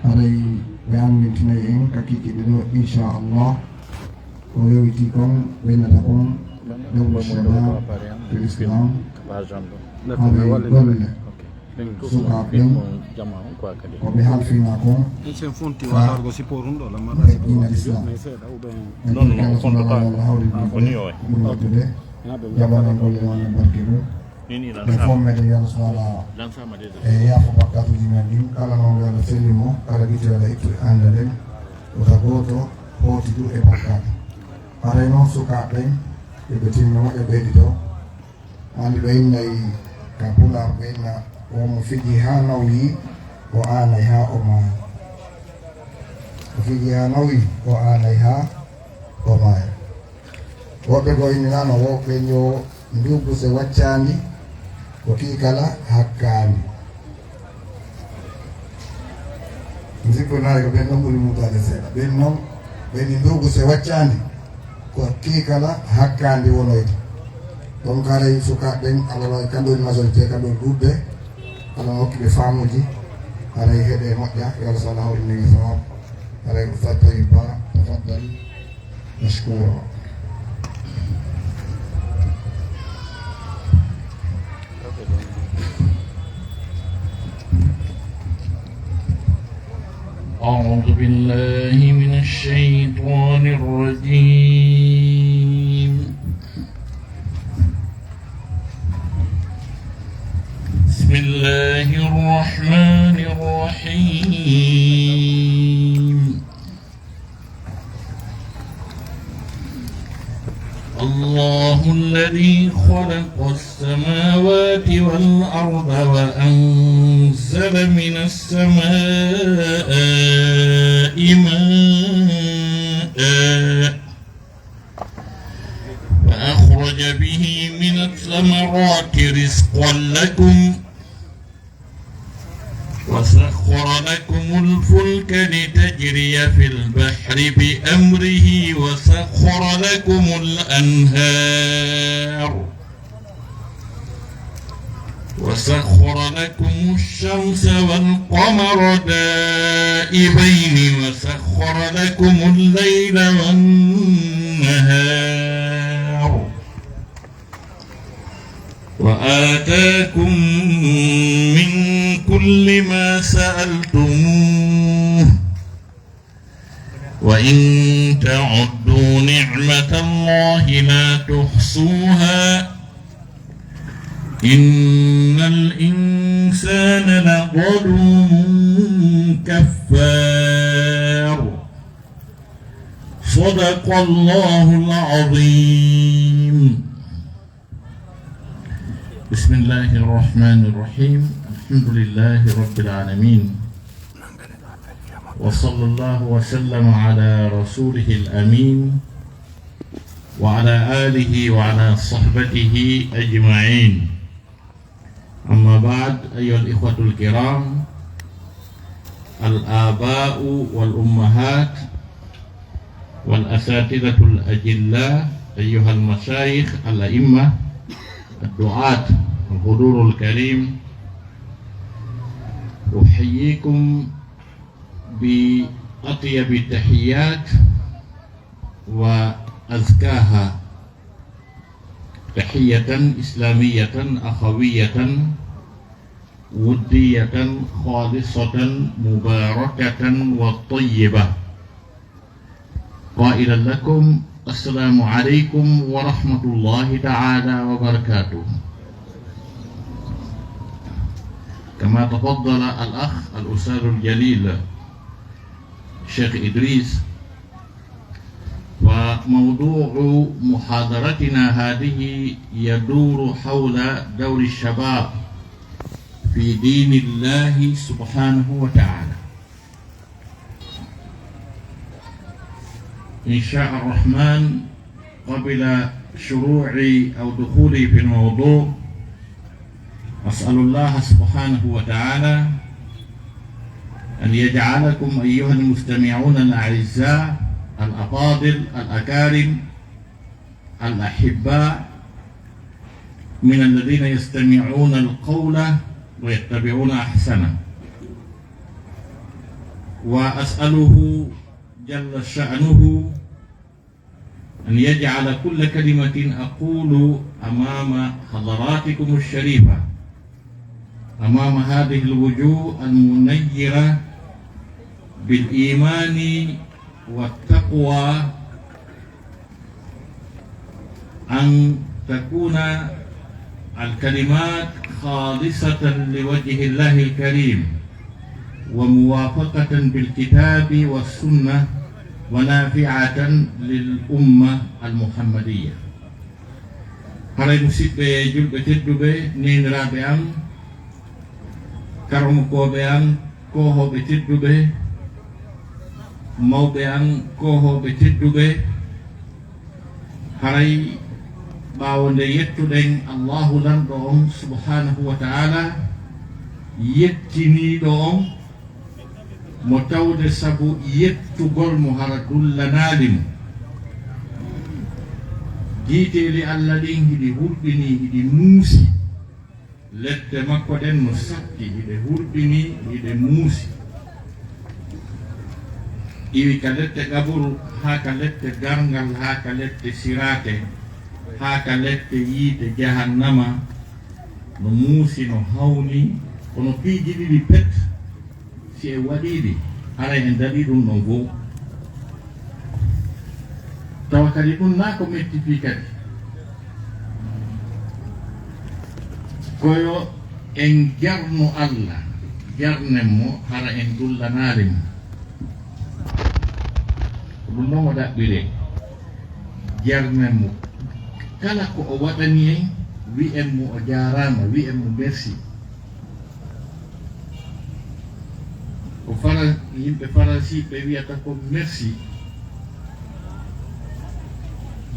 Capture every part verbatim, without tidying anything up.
Haray ɓe anndintinay en ka kiikiiɗe ɗo, inchallah. Ko yowiti kon, ɓennata kon, dawru shabab fil Islam. Haray golle sukaaɓe ɓen, ko ɓe halfina kon ka diina Islam. En tigi Alla subhanahu wa taala hawri ɗum ko ɓuri waɗude. Jaɓana en golle mon e barke ɗum. Nde fof meɗen yo Allah subhanahu wa taala e yaafo bakkatuuji men ɗin, kala noon yo Allah selli mo, kala gite yo Allah ittu e annda ɗen, wota gooto hooti du e bakkaatu. Haray noon sukaaɓe ɓen, yo ɓe tinno, yo ɓe heɗito. Anndi ɓe innay ka Pulaar, ɓe inna, "Wo mo fiji haa nawyi, o aanay haa o maayi." Mo fiji haa nawyi, o aanay haa o maayi. Woɓɓe goo inninaano, wo ɓe yo nduugu se waccaandi, ko kii kala hakkaandi. Mi sikku naare ko ɓen ɗon ɓuri muutaade seeɗa. Ɓen noon, ɓen ni nduugu se waccaandi, ko kii kala hakkaandi wonoyde. Donc haray sukaaɓe ɓen, Alla waɗi kamɓe woni majorité, kamɓe woni ɗuuɗde, Alla hokki ɓe faamuuji, haray heɗe moƴƴa, yo Allah subhanahu hawrinen e sawaab. Haray Ustaz Tayyib Ba, tafaddal. مشكورا. أعوذ بالله من الشيطان الرجيم. بسم الله الرحمن الرحيم. الله الذي خلق السماوات والأرض وأنزل من السماء ماء فأخرج به من الثمرات رزقا لكم وسخر لكم الفلك لتجري في البحر بأمره وسخر لكم الأنهار وسخر لكم الشمس والقمر دائبين وسخر لكم الليل والنهار وآتاكم من كل ما سألتموه وإن تعدوا نعمة الله لا تحصوها إن الإنسان لظلوم كفار. صدق الله العظيم. بسم الله الرحمن الرحيم. الحمد لله رب العالمين. وصلى الله وسلم على رسوله الأمين وعلى آله وعلى صحبته أجمعين. أما بعد، أيها الإخوة الكرام، الآباء والأمهات والأساتذة الأجلاء، أيها المشايخ الأئمة الدعاة، الحضور الكريم، أحييكم بأطيب التحيات وأزكاها تحية إسلامية أخوية ودية خالصة مباركة وطيبة، قائلا لكم: السلام عليكم ورحمة الله تعالى وبركاته. كما تفضل الأخ الأستاذ الجليل الشيخ إدريس، فموضوع محاضرتنا هذه يدور حول دور الشباب في دين الله سبحانه وتعالى. إن شاء الرحمن، قبل شروعي أو دخولي في الموضوع، أسأل الله سبحانه وتعالى أن يجعلكم أيها المستمعون الأعزاء الأفاضل الأكارم الأحباء من الذين يستمعون القول ويتبعون أحسنه. وأسأله جل شأنه أن يجعل كل كلمة أقول أمام حضراتكم الشريفة، أمام هذه الوجوه المنيرة بالإيمان والتقوى، أن تكون الكلمات خالصة لوجه الله الكريم، وموافقة بالكتاب والسنة، ونافعة للأمة المحمدية. Haray, musiɗɓe julɓe tedduɓe, neeniraaɓe am, karamokooɓe am, koohooɓe tedduɓe, mawɓe am, koohooɓe tedduɓe, haray ɓaawo nde yettuɗen Allahu Lanɗo on subhaanahu wa ta'ala, yettiniiɗo on, mo tawde sabu yettugol mo hara dullanaali mo. Giiteeli Alla ɗin hiɗi hurɗini, hiɗi muusi. Lette makko ɗen no satti, hiɗe hurɗini, hiɗe muusi. Iwi ka lette qaburu, haa ka lette darngal, haa ka lette siraate, haa ka lette yiite jahannama, no muusi, no hawni, kono piiji ɗiɗi pet, si en waɗii ɗi, haray en daɗii ɗum ɗon fow. Tawa kadi ɗum naa ko metti fii kadi. Ko yo en jarnu Alla, jarnen mo, hara en dullanaali mo. Ko ɗum ɗon o ɗaɓɓiree. Jarnen mo. Kala ko o waɗani en, wi'en mo o jaaraama, wi'en mo merci. Ko Faran-, yimɓe Faransi ɓe wi'ata ko merci.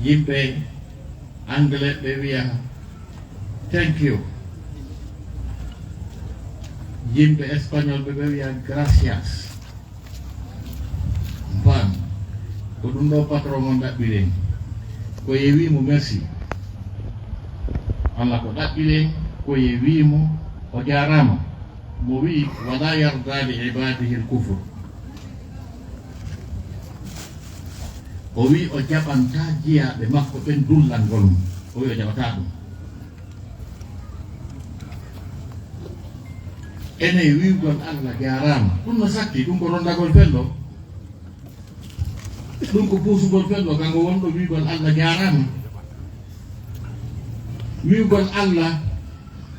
Yimɓe Anglais ɓe wi'a thank you. Yimɓe Espagnol ɓe, ɓe wi'a gracias. Faam, ko ɗum ɗo patron on ɗaɓɓiren, ko ye wii mo merci. Alla ko ɗaɓɓiren, ko ye wii mo o jaaraama. Mo wii, "Wala yarda li ibadihi l-kufr." O wii o jaɓantaa jiyaaɓe makko ɓen dullangol mo. O wii o jaɓataa ɗum. Enen, wi'ugol Alla jaaraama, ɗum no satti, ɗum ko rondagol fello. Ɗum ko puusugol fello, kanko wonɗo wi'ugol Alla jaaraama. Wi'ugol Alla,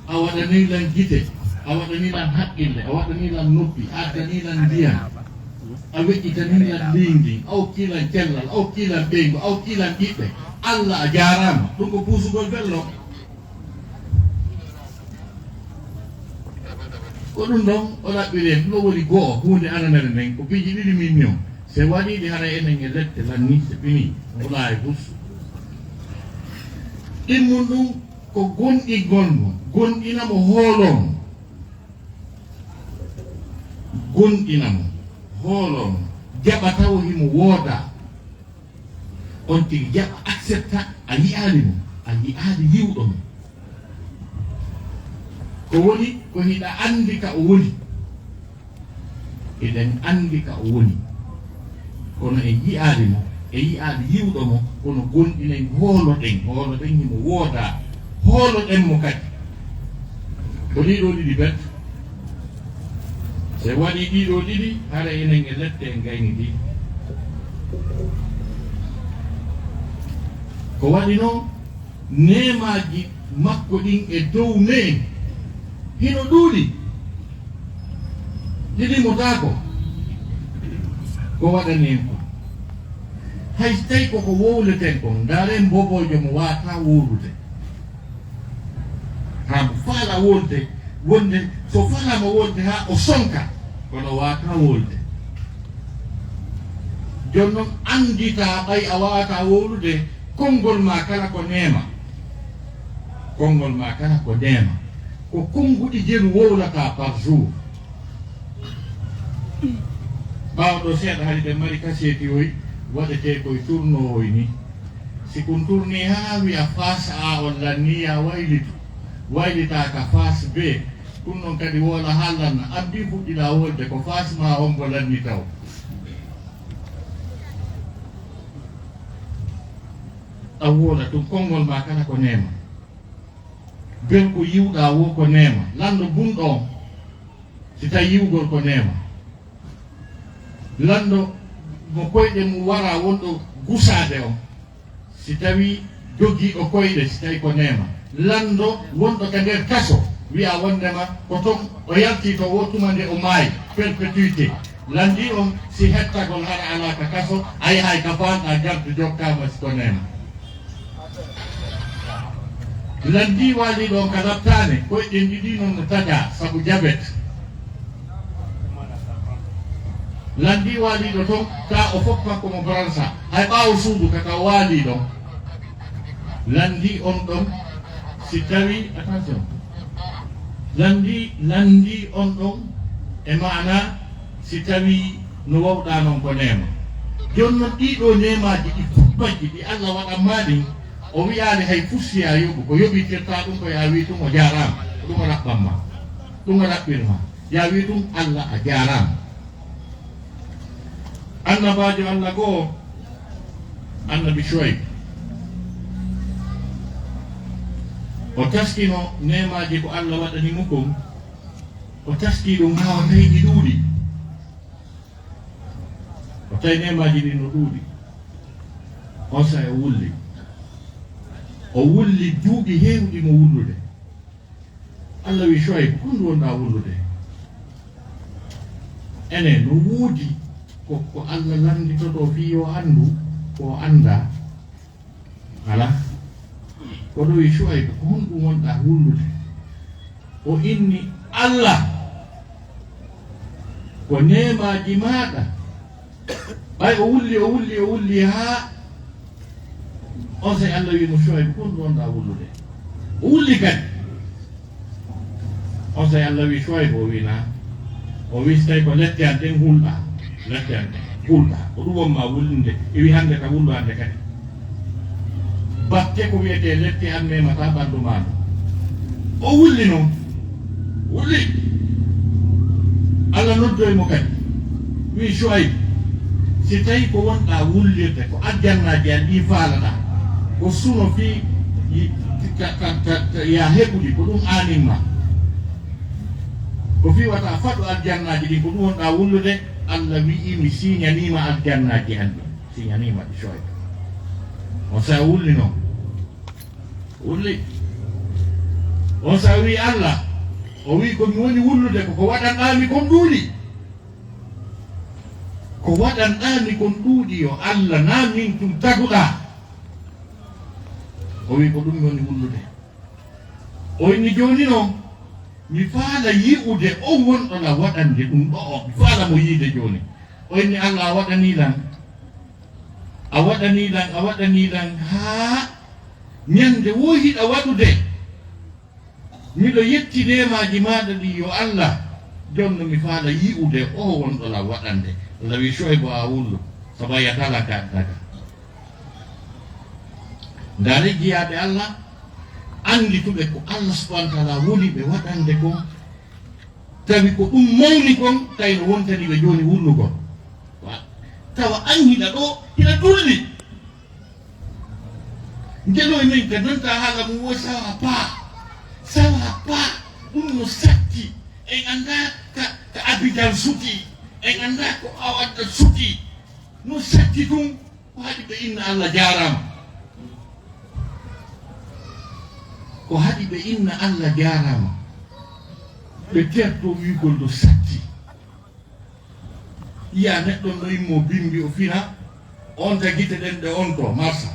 a waɗanii lan gite, a waɗanii lan haqqille, a waɗanii lan noppi, a addanii lan ndiyam, a weƴƴitanii lan liingi, a okkii lan cellal, a okkii lan ɓeyngu, a okkii lan ɓiɓɓe. Alla, a jaaraama. Ɗum ko puusugol fello. Ko ɗum ɗon o ɗaɓɓiri en, ɗum woni go'o, huunde ananere nden, ko piiji ɗiɗi min ni on. Se waɗii ɗi, haray enen e lette lanni, se fini, wala e bus. Ɗimmun ɗum ko gonɗingol mo, gonɗina mo, hooloo mo. Gonɗina mo, hooloo mo, jaɓa taw himo woodaa. On tigi jaɓa, accepta, a yi'aali mo, a yi'aali yi'uɗo mo. Ko woni, ko hiɗa anndi ka o woni. Eɗen anndi ka o woni. Kono en yi'aali mo, en yi'aali yi'uɗo mo, kono gonɗinen, hooloɗen, hooloɗen himo woodaa. Hooloɗen mo kadi. Ko ɗii ɗoo ɗiɗi bet. Se waɗii ɗii ɗoo ɗiɗi, hara enen e lette en gaynidii. Ko waɗi non, neemaaji makko ɗin e dow men hino ɗuuɗi. Ɗi limotaako. Ko waɗani en kon. Hay so tawi koko wowleten kon, ndaaren mboboojo mo waawataa wowlude. Haa mo faala wolde, wonde so faalaama wolde haa o sonka, kono waawataa wolde. Jooni non, annditaa ɓay a waawataa wowlude, konngol maa kala ko neema. Konngol maa kala ko neema. Ko konnguɗi jeru wowlataa par jour. Ɓaawo ɗoo seeɗa, hari ɓe mari kaseeti oy waɗetee koye tournoowoy ni. Si kun tournii haa wi'a face A on lannii, ya waylitu. Waylitaa ka face B. Ɗum noon kadi woola haallanna, addi fuɗɗiɗaa wolde ko faasmaa on ko lanni taw. Ɗam woola ɗum konngol maa kala ko neema. Bel ko yiwɗaa woo ko neema. Lanndo bunɗo on, si tawi yiwgol ko neema. Lanndo mo koyɗe mum waraa wonɗo gusaade on, si tawii dogiiɗo koyɗe, si tawii ko neema. Lanndo wonɗo ka nder kaso, wiyaa wonndema ko ton o yaltii to woo tuma nde o maayi, perpétuité. Lanndii on, si hettagol hara alaa ka kaso, a yahay ka faalɗaa garde jokkaama si ko neema. Lanndii waaliiɗo on ka laɓtaane, koyɗe ɗen ɗiɗi non no tajaa sabu jabet. Lanndii waaliiɗo ton, taa o fof makko mo bransa, hay ɓaawo suudu ka ka o waalii ɗon. Lanndii on ɗon, si tawii, attention, lanndii, lanndii on ɗon e maanaa si tawii no wawɗaa non ko neema. Jooni non ɗii ɗoo neemaaji ɗi fof majji ɗi Alla waɗan maa ɗin, o wiyaali hay fussiyaa yoɓu, ko yoɓitirtaa ɗum ko yaa wii tun o jaaraama, ko ɗum o ɗaɓɓan maa, ɗum o ɗaɓɓir maa, yaa wii tun Alla a jaaraama. Annabaajo Alla goo, annabi Shuayb, o taskino neemaaji ko Alla waɗani mo kon, o taskii ɗum haa o tawi ɗi ɗuuɗi. O tawi neemaaji ɗin no ɗuuɗi. On saa'i o wulli. O wulli duuɓi heewɗi mo wullude. Alla wi'i Shuayb, "Ko honɗum wonɗaa wullude?" Ene, no woodi ko, ko Alla lannditotoo fii yo anndu, ko o anndaa? Alaa. Kono wi'i Shuayb, "Ko honɗum wonɗaa wullude?" O inni, "Alla, ko neemaaji maaɗa." Ɓay o wulli, o wulli, o wulli haa on saa'i Alla wi'i mo, "Shuayb, ko honɗum wonɗaa wullude?" O wulli kadi. On saa'i Alla wi'i, "Shuayb," o wi'i, "Naa?" O wi'i, "Si tawi ko lette an ɗen hulɗaa, lette an ɗen hulɗaa, ko ɗum wonmaa wullinde, iwi hannde ka wullu hannde kadi. Batte ko wi'etee lette an memataa ɓanndu maa ndu." O wulli non, wulli. Alla noddoyi mo kadi, wi'i, "Shuayb, si tawi ko wonɗaa wullirde, ko aljannaaji an ɗii faalaɗaa, ko suno fii yi-, ka, ka, ka, ka yaa heɓude, ko ɗum aanin maa. Ko fii wata a faɗu aljannaaji ɗin, ko ɗum wonɗaa wullude." Alla wi'i, "Mi siiñanii ma aljannaaji an ɗin." Siiñanii ma ɗi, Shuayb. On saa'i o wulli non. Wulli. On saa'i o wi'i Alla, o wi'i, "Ko mi woni wullude ko, ko waɗanɗaa mi kon ɗuuɗi. Ko waɗanɗaa mi kon ɗuuɗi, yo Alla, naa min tun taguɗaa." O wi'i, "Ko ɗum mi woni wullude." O inni, "Jooni non, mi faala yi'ude on wonɗo la waɗande ɗum ɗo'o, mi faala mo yi'ude jooni." O inni, "Alla, a waɗanii lan, a waɗanii lan, a waɗanii lan haa ñande woo hiɗa waɗude. Miɗo yetti neemaaji maaɗa ɗin, yo Alla, jooni non mi faala yi'ude oo wonɗo la waɗande." Alla wi'i, "Shuaybu, a wullu, sabu a yi'ataa lan ka aduna ka." Ndaaree jiyaaɓe Alla, anndituɓe ko Alla subhaanahu wa ta'aalaa woni ɓe waɗande kon, tawi ko ɗum mawni kon, tawi no wontani ɓe jooni wullugol. Wa-, tawa an hiɗa ɗoo, hiɗa dulli. Ndeloy men ka nanta haala mum wo sawa paa. Sawa paa, ɗum no satti. En anndaa ka, ka Abidjan suti. En anndaa ko Awadda suti. No satti ɗum. Ko haɗi ɓe inna Alla jaaraama. Ko haɗi ɓe inna Alla jaaraama. Ɓe terto wi'ugol no satti. Yi'a neɗɗo no immoo bimbi o fina, on ta gite ɗen ɗe on to marsa.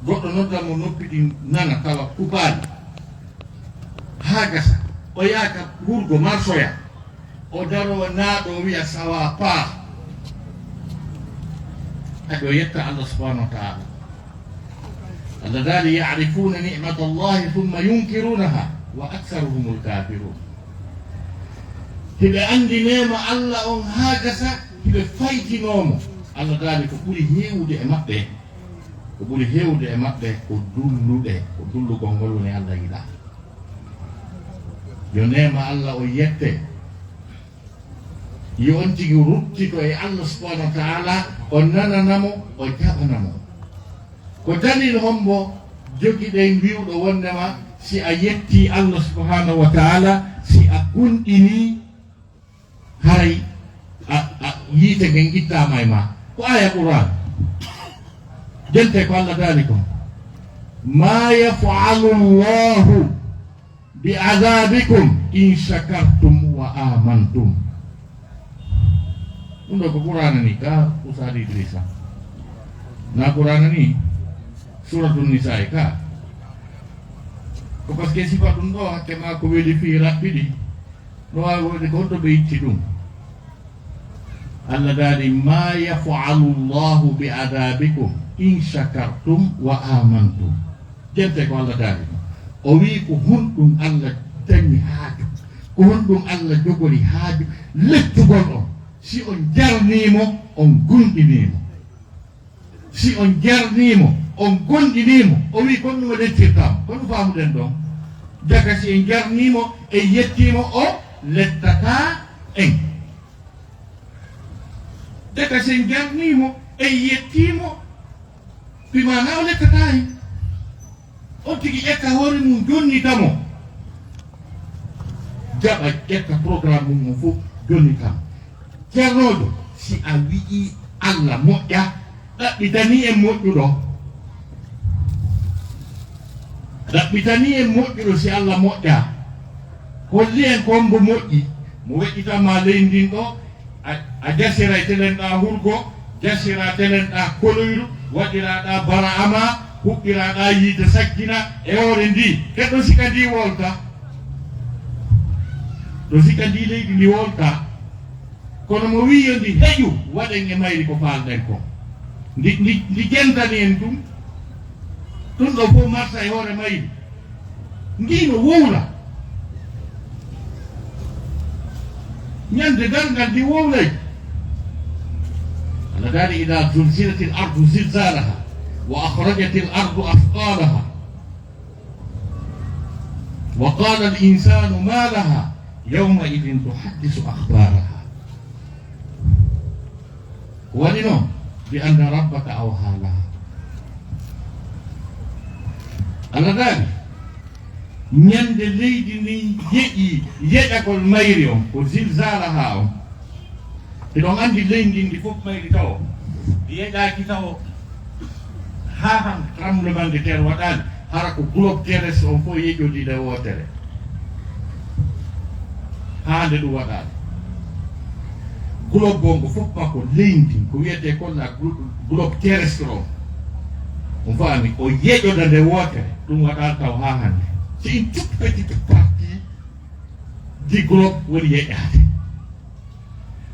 Goɗɗo nodda mo noppi ɗin nana tawa kubaali. Haa gasa, o yaaka wurgo marsoya. O daroo naaɗo wi'a sawa paa. Hade o yetta Allah subhanahu wa ta'ala. Allah daali, "Ya'rifuna ni'matallahi thumma yunkirunaha wa aktharuhumul kafirun." Hiɓe anndi neema Allah on haa gasa, hiɓe faytinoo mo. Allah daali ko ɓuri heewude e maɓɓe, ko ɓuri heewude e maɓɓe ko dulluɓe, ko dullugol ngol woni Allah yiɗaa. Yo neema Allah o yette. Yo on tigi ruttito e Allah subhanahu wa ta'ala, o nanana mo, o jaɓana mo. Ko dalil hombo jogiɗen wi'uɗo wondema si a yetti Allah subhanahu wa ta'ala, si a gumɗini, haray a, a yiite ngen ittama e ma? Ko aya Qur'an. Jente ko Allah daali kon. Ma yaf'alu Allahu bi adhabikum in shakartum wa amantum. Ɗum ɗo ko Qur'ana ni ka Ustaad Idrissa. Na Qur'ana ni, Suratun Nisa'i ka. Ko parce que sifa ɗum ɗo hakke ma ko weli fii raɓɓiɗi. No waawi wonde ko honto ɓe itti ɗum? Allah daali, ma yaf'alu Allahu bi adhabikum in shakartum wa amantum. Jente ko Allah daali. O wii ko honɗum Allah dañi haaju, ko honɗum Allah jogori haaju lettugol on, si on jarnii mo, on gumɗinii mo. Si on jarnii mo, on gumɗinii mo, o wii kon ɗum o lettirta mo. Kono faamuɗen ɗon, jaka si en jarnii mo, en yettii mo, o lettataa en. Jaka si en jarnii mo, en yettii mo, bi maana o lettataa en. On tigi ƴetta hoore mum, jonnita mo. Jaɓa, ƴetta programme mum on fof, jonnita mo. Ceernoojo, si a wi'ii Allah moƴƴa, ɗaɓɓitanii en moƴƴuɗo. Ɗaɓɓitanii en moƴƴuɗo si Allah moƴƴa. Holli en ko mbo moƴƴi, mo weƴƴitan ma leydi ndin ɗo, a, a jasiray telen ɗa hurgo, jasira telen ɗa koloyru, waɗira ɗa bara ama, huɓɓira ɗa yiite saggina e hoore ndi. Keɗɗo sika ndi wolta. Ɗo sika ndi leydi ndi wolta. Kono mo wii yo ndi heƴu, waɗen e mayri ko faalɗen ko. Ndi, ndi, ndi jentani en ɗum. Ɗum ɗo fof marsa e hoore mayri. Ndi no wowla. Ñande darngal ndi wowlay. Allah daali, ida zulzilatil ardu zilzalaha wa akhrajatil ardu athqalaha. Wa qala al insanu ma laha yawma idin tuhaddisu akhbaraha. Ko waɗi noon, bi anna rabbaka awha laha. Allah daali, ñande leydi ndin yeƴi yeƴagol mayri on, ko zilzalaha on. Hiɗon anndi leydi ndi fof mayri tawo, ndi yeƴaaki tawo. Haa han tremblement de terre waɗaali, hara ko globe terrestre on fof yeƴodii nde wootere. Haa nde ɗum waɗaali. Globe on ko fof makko leydi, ko wiyetee kon la glo-, globe terrestre on. On faami, o yeƴoda nde wootere, ɗum waɗaali taw haa hannde. C'est une toute petite partie du globe woni yeƴaade.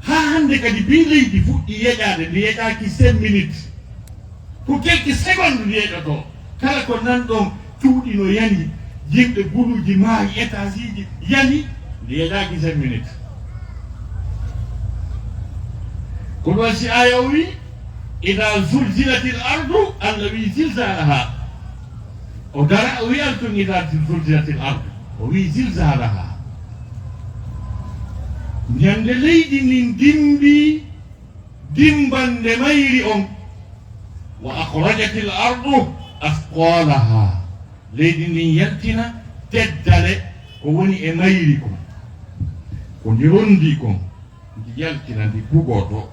Haa hannde kadi, mbii leydi fuɗɗi yeƴaade, ndi yeƴaaki cinq minutes. Ko quelques secondes ndi yeƴotoo. Kala ko nanɗon cuuɗi no yani, yimɓe guluuji maayi, étageji yani, ndi yeƴaaki cinq minutes. Ko ɗum si aaya o wii, ida zulzilatil ardu, Allah wii zilzalaha. O dara, o wii, antum ida zulzilatil ardu. O wii zilzalaha. Ñande leydi ndin dimbi dimbande mayri on. Wa akhrajatil ardu athqalaha. Leydi ndin yaltina teddale ko woni e mayri kon. Ko ndi rondi kon. Ndi yaltina, ndi bugoto.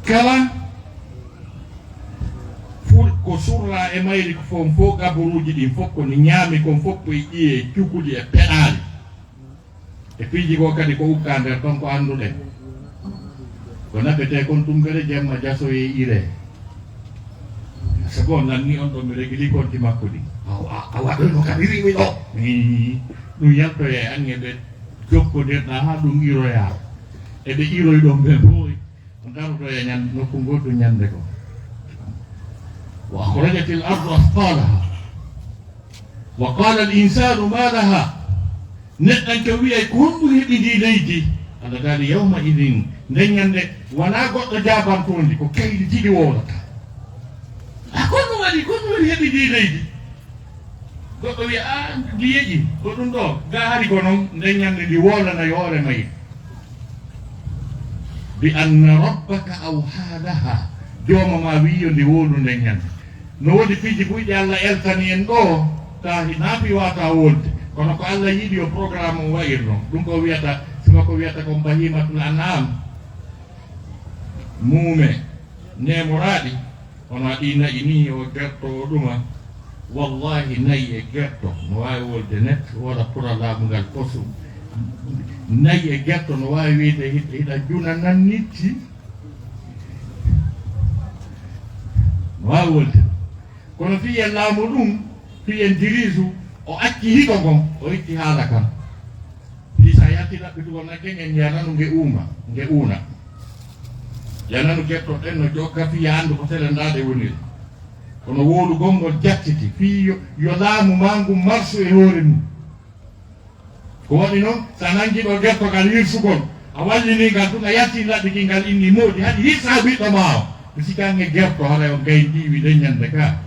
Kala fur-, ko surra e mayri ko fof, fof gaburuuji ɗin fof, ko ndi ñaami kon fof, ko e ƴiye, e cukuli, e peɗaali. E piiji goo kadi ko ukkaa nder ton ko annduɗen. Ko naɓetee kon tumbere, jemma jasoyee iree. Sabu on nanni on ɗon mi regili konti makko ɗi. Aw, a, a waɗoyno kam iri mi ɗo. Hii, ɗum yaltoyee ange ɓe jokkondirɗa haa ɗum iroyaa. Eɓe iroy ɗon ɓe fof. On darotoyee ñan-, nokku ngoo ɗum ñande goo. Wa akhrajatil ardu athqalaha. Wa qala al insanu ma laha. Neɗɗanke wi'ay, ko honɗum heɓi ndi leydi? Allah daali, yawma idin, nden ñande, wonaa goɗɗo jaabantoo ndi, ko kayri tigi wowlata. A ko honɗum waɗi, ko honɗum waɗi heɓi ndi leydi? Goɗɗo wiya, "A, ndi yeƴi, ko ɗum ɗo." Ga hari ko noon, nden ñande ndi woolanay hoore may. "Bi anna rabbaka awha laha." Jooma ma wi'i yo ndi woolu nden ñande. No woodi piiji buy ɗi Allah eltani en ɗo, ta hinaa fi wata wolde. Kono ko Allah yiɗi o programme o wa'ir noon. Ɗum ko wiyata, sima ko wiyata kon bahimatul an'am. Muume, neemoraaɗi, hono ɗi na'i ni, o gerto o ɗuma. Wallahi, na'i e gerto no waawi wolde net, wala pura laamu ngal posu. Na'i e gerto no waawi wiide hi-, hiɗa juna nan nitti. No waawi wolde. Kono fii en laamu ɗum, fii en diriisu, o acci hiko ngon, o itti haala kan. Fii sa yalti ɗaɓɓitugol nagge ngen, ya nanu nge uuma, nge uuna. Ya nanu gettoɗen no jokka fii ya anndu ko selendaade woniri. Kono woolugol ngol jattiti fii yo, yo laamu maa ngun marsu e hoore mum. Ko waɗi noon, sa nanngi ɗo gertogal hirsugol, a wallini ngal tun, a yalti laɓɓi kin ngal inni moodi, haɗi hirsa ɓiɗɗo maa o. Mi sikki an e gerto, haray on gay ndiiwi ɗen ñande ka.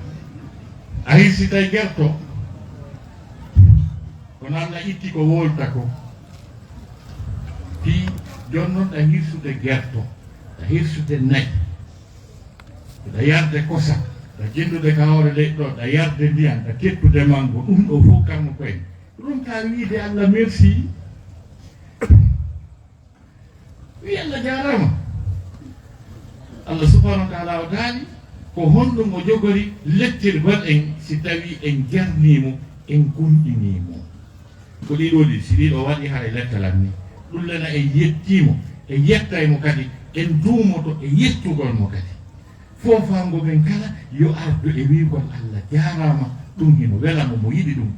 A hirsitay gerto. Kono Allah itti ko wolta ko. Fii jonnon ɗa hirsude gerto, ɗa hirsude na'i, ɗa yarde kosa, ɗa jennude ka hoore leyɗe ɗo, ɗa yarde ndiyan, ɗa kettude mango, ɗum ɗo fof kammo koye. Ɗum ka wiide Allah merci. Wi Allah jaaraama. Allah subhanahu wa taala o daali, ko honɗum o jogori lettirgol en si tawi en jarnii mo, en gomɗinii mo? Ko ɗiɗo ɗi, si ɗiɗo waɗi, haray lettal an ni. Ɗum lena en yettii mo, en yettay mo kadi, en duumoto e yettugol mo kadi. Foofaango men kala yo ardu e wi'ugol Allah jaaraama, ɗum hino wela mo, mo yiɗi ɗum.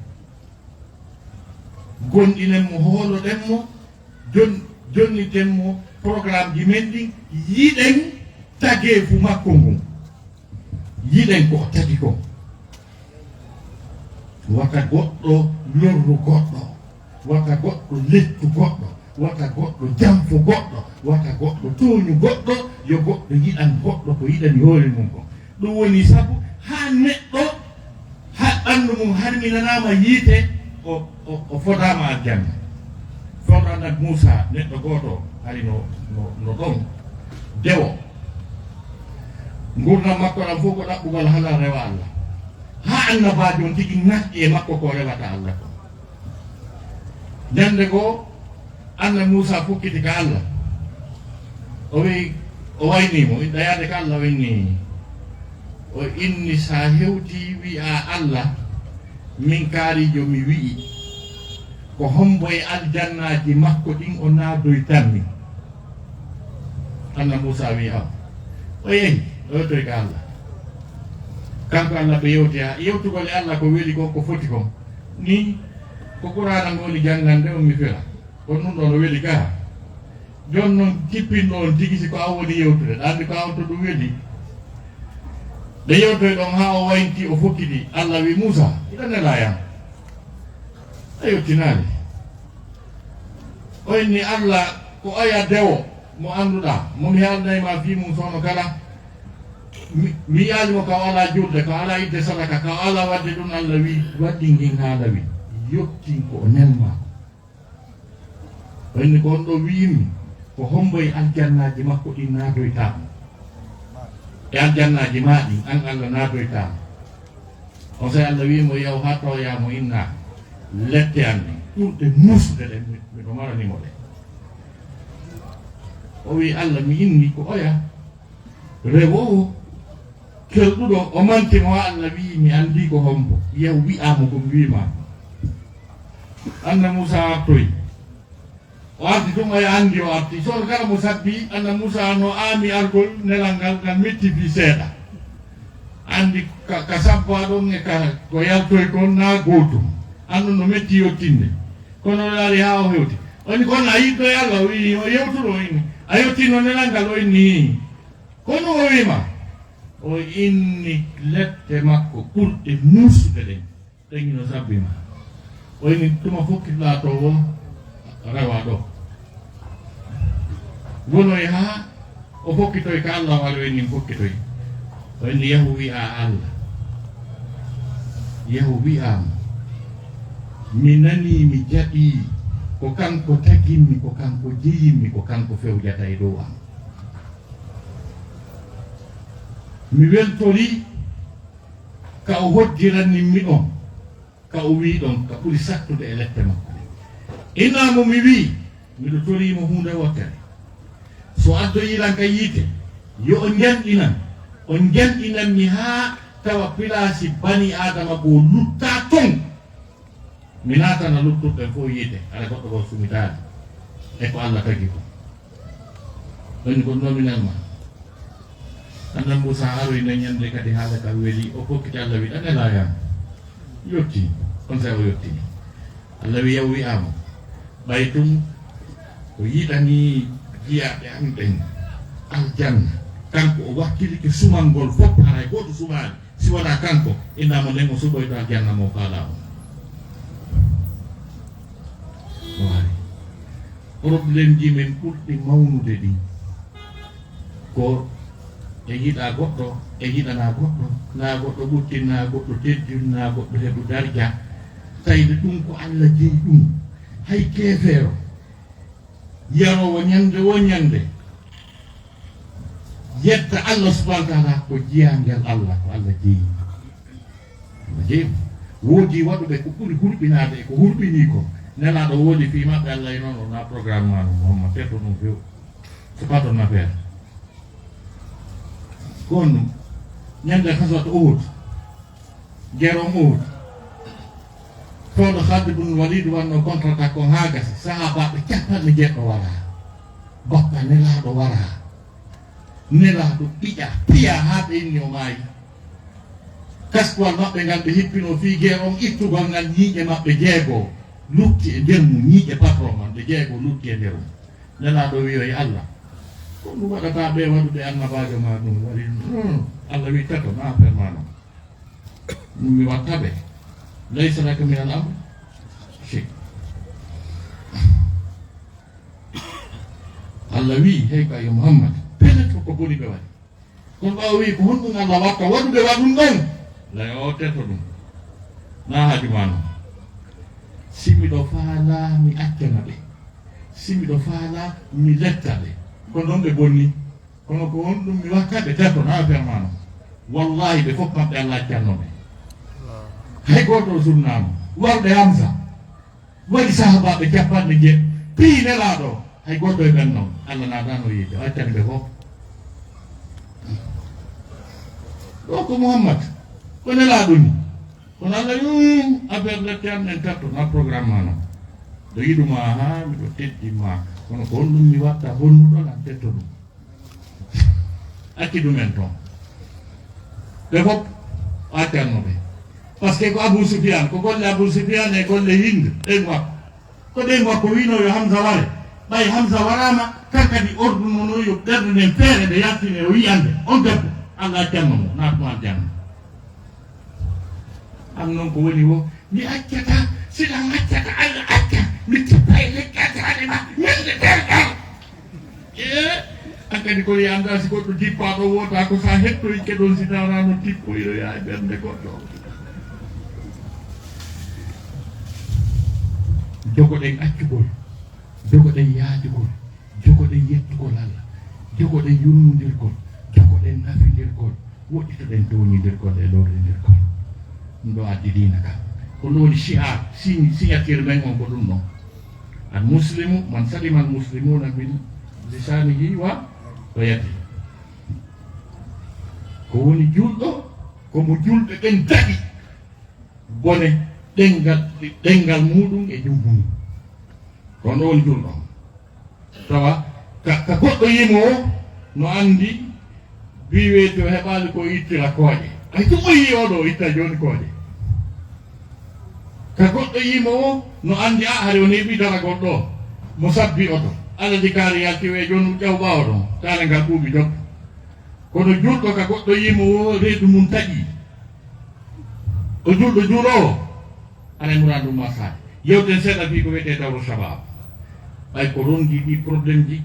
Gonɗinen mo, hooloɗen mo, jon-, jonniten mo programmeji men ɗin, yiɗen tageefu makko ngun. Yiɗen ko o tagi kon. Wata goɗɗo lorru goɗɗo, wata goɗɗo lettu goɗɗo, wata goɗɗo janfu goɗɗo, wata goɗɗo tooñu goɗɗo, yo goɗɗo yiɗan goɗɗo ko yiɗani hoore mum kon. Ɗum woni sabu haa neɗɗo, haa ɓanndu mum harminanaama yiite, o, o, o fodaama aljanna. Fewndo Annabi Muusaa, neɗɗo gooto ari no, no, no ɗon dewo. Nguurndam makko ɗam fof ko ɗaɓɓugol halal, rewa Allah. Haa annabaajo on tigi ŋakki e makko ko rewata Allah ko. Ñande goo, Annabi Muusaa fukkiti ka Allah. O wi'i, o waynii mo, inɗa yaade ka Allah, o inni, o inni, "Sa hewtii wi'aa Allah, min kaariijo mi wi'i, ko hombo e aljannaaji makko ɗin o naadoytammi?" Annabi Muusaa wi'i, "Aw." O yehi, o yewtoyi ka Allah. Kanko Allah ɓe yewti, haa yewtugol e Allah ko weli kon, ko foti kon. Ni ko Qur'aana mo woni janngande on mi fira. Kono ɗum ɗo no weli gaa. Jooni noon, jippinɗo on tigi, si ko an woni yewtude, ɗa anndi ko an to ɗum weli. Ɓe yewtoyi ɗon haa o waynti, o fokkiti. Allah wi, "Muusaa, hiɗa nelaa yam?" A yettinaali. O inni, "Allah, ko oya dewo mo annduɗaa, mo mi haalday ma fii mum soono kala. Mi, mi yi'aali mo ka o alaa julde, ka o alaa idde sadaka, ka o alaa waɗde ɗum." Allah wi, "Waɗɗin ngin haala wi, yottin ko o nelmaa ko." O inni, "Ko on ɗo wi'immi, ko hombo e aljannaaji makko ɗin naadoytaa mo? E aljannaaji maa ɗin, an Allah naadoytaa mo?" On saa'i Allah wi'i mo, "Yahu haa tawoyaa mo inna lette an ɗen, ɓurɗe muusude ɗen, mi, miɗo marani mo ɗe." O wi'i, "Allah, mi inni ko oya." Rewoowo kelɗuɗo, o manti mo, Allah wi'i, "Mi anndi ko hombo. Yahu wi'aa mo ko mi wi'i maa." Annabi Muusaa artoyi. O arti tun, o anndi o arti. Sono kala mo sabbi, Annabi Muusaa no aami argol nelal ngal, ngal metti fii seeɗa. Anndi ka, ka sabbaa ɗon e ka ko yaltoy kon naa gootum. Anndun no metti yottinde. Kono o yaari haa o hewti. O inni, "Kono a yiɗɗo e Allah?" O wi'i, o yewtuɗo, o inni, "A yottiino nelal ngal?" O inni, "Kono o wi'i ma?" O inni, "Lette makko ɓurɗe muusude ɗen, ɗen hino sabbi ma." O inni, "Tuma fokkitoɗaa to woo, rewaa ɗoo." Wonoyi haa o fokkitoyi ka Allah, o ari o inni fokkitoyi. O inni, "Yahu wi'aa Allah. Yahu wi'aa mo." Mi nanii, mi jaɓii, ko kanko taginmi, ko kanko jeyinmi, ko kanko fewjata e dow am. Mi weltorii ka o hoddiranimmi ɗon, ka o wi'i ɗon, ka ɓuri sattude e lette makko ɗen. Inna mo mi wi'i, miɗo toriimo huunde wootere. So addoyii lan ka yiite, yo o njanɗinan. O njanɗinan mi haa tawa pilaasi banii Aadama goo luttaa ton. Mi naatana luttuɓe ɓen fow yiite, hara goɗɗo goo sumitaali e ko Alla tagi kon. Ɗon ko nominal ma. Annabi Muusaa aroyi nden ɲannde kadi haala ka weli, o hokkiti Alla wi'i, "Ɗan Nelaaɗo am." Yotti, on saa'i o yottini. Alla wi'i, "Yaw wi'aama." Ɓay tun o yiɗanii jiyaaɓe am ɓen aljanna, kanko o wakkilike sumangol fow, haray gooto sumaali. Si wonaa kanko, inna mo nden o suɓoyto aljanna mo faalaa on. O ari. Problème ji men ɓurɗi mawnude ɗin ko e yiɗa goɗɗo, e yiɗana goɗɗo, naa goɗɗo ɓuttin, naa goɗɗo teddin, naa goɗɗo heɓu darja. Tawde ɗum ko Alla jeyi ɗum. Hay keefeero yaroowo ɲande woo ɲande yetta Alla subhaanahu wa ta'aalaa ko jiyaangel Alla, ko Alla jeyi. Alla jeyi. Woodi waɗuɓe ko ɓuri hurɓinaade e ko hurɓinii ko. Nelaaɗo woodi fii maɓɓe, Alla e non o na programme maa ɗum, homma teto ɗum few. C'est pas ton affaire. Ko honɗum? Ɲande Ghazwat Uhud, guerre on Uhud, fewndo Khalid ibn Walid wannoo contre-attaque on haa gasi, sahaabaaɓe cappanɗe jeeɗiɗo waraa. Bappa Nelaaɗo waraa. Nelaaɗo ɓiƴaa, piyaa haa ɓe inni o maayi. Kaskuwal maɓɓe ngal ɓe hippinoo fii guerre on ittugol ngal, ɲiiƴe maɓɓe jeego lutti e nder mum, ɲiiƴe patron man ɗe jeego lutti e nder mum. Nelaaɗo wi'oyi Alla, "Ko ɗum waɗata ɓe waɗude annabaajo maa ɗum?" Waɗi ɗum. Hmm. Alla wi'i, "Tato, na affaire maa non. Ɗum mi watta ɓe. Laysa laka minal amri shay." Alla wi'i, "Hey, ko yo Muhammad, pellet ko ko boni ɓe waɗi." Kono ɓaawo wi'i, "Ko honɗum Alla watta waɗude waɗum ɗon?" Lay o teto ɗum. Na haaju maa non. Si miɗo faalaa, mi accana ɓe. Si miɗo faalaa, mi letta ɓe. Ko non ɓe bonni. Kono ko honɗum mi watta ɓe teto, na affaire maa non. Wallaahi, ɓe fof maɓɓe Alla accanno ɓe. Hay gooto o sunnaama. Warde Hamza. Waɗi sahaabaaɓe cappanɗe jeeɗiɗo, piyi Nelaaɗo, hay gooto e ɓen non, Alla naadaano yiide, o accani ɓe fof. Ɗo ko Muhammad, ko Nelaaɗo ni. Kono Alla wi'i, "Affaire lette an en tatto, na programme maa non. Ɗo yiɗu maa haa miɗo teddi maa, kono ko honɗum mi watta honnuɗo lan tetto ɗum?" Acci ɗumen ton. Ɓe fof o accanno ɓe. Parce que ko Abu Sufyan, ko golle Abu Sufyan e golle Hind, ɓen makko. Ko ɓen makko wi'no yo Hamza ware. Ɓay Hamza waraama, kan kadi ordre nono yo ɓernde nden feere nde yaltine o yi'ande. On debbo, Alla accanno mo, naatmo aljanna. An non ko woni wo, mi accata, si ɗan accata, Alla acca, mi tippa e leggal daande ma, ɲande nder ɗan. Ee, an kadi ko wi'a anndaa si goɗɗo jippaa ɗo wootaa ko sa hettoyike ɗon si tawraano tippoyroyaa e ɓernde goɗɗo. Jogoɗen accugol, jogoɗen yaajugol, jogoɗen yettugol Alla, jogoɗen yurmondirgol, jogoɗen nafindirgol, woɗɗitoɗen tooɲindirgol e lorrindirgol. Ɗum ɗo addi diina ka. Ko ɗum woni shi'ar, sign-, signature men on ko ɗum ɗon. Al muslimu man salima al muslimuna min lisanihi wa, wa yadihi. Ko woni julɗo, ko mo julɓe ɓen daɗi bone ɗenngal, ɗenngal muuɗum e jum mum. Ko ɗum woni julɗo. Tawa ka, ka goɗɗo yimo o no anndi, bii weeti o heɓaali ko ittira kooƴe. Ay, tun o yii oo ɗoo o itta jooni kooƴe. Ka goɗɗo yimo o no anndi, a, hari o neeɓii daragol ɗoo. Mo sabbi oto. Aladi kaari yalti wee jooni ƴaw ɓaawo ɗon. Taale ngal ɓuuɓi dok. Kono julɗo ka goɗɗo yimo o reedu mum taƴii. O julɗo juuloowo, aray muraadu ma saade. Yewten seeɗa fii ko wiyetee dawru shabab. Ɓay ko ronndii ɗii problème ji,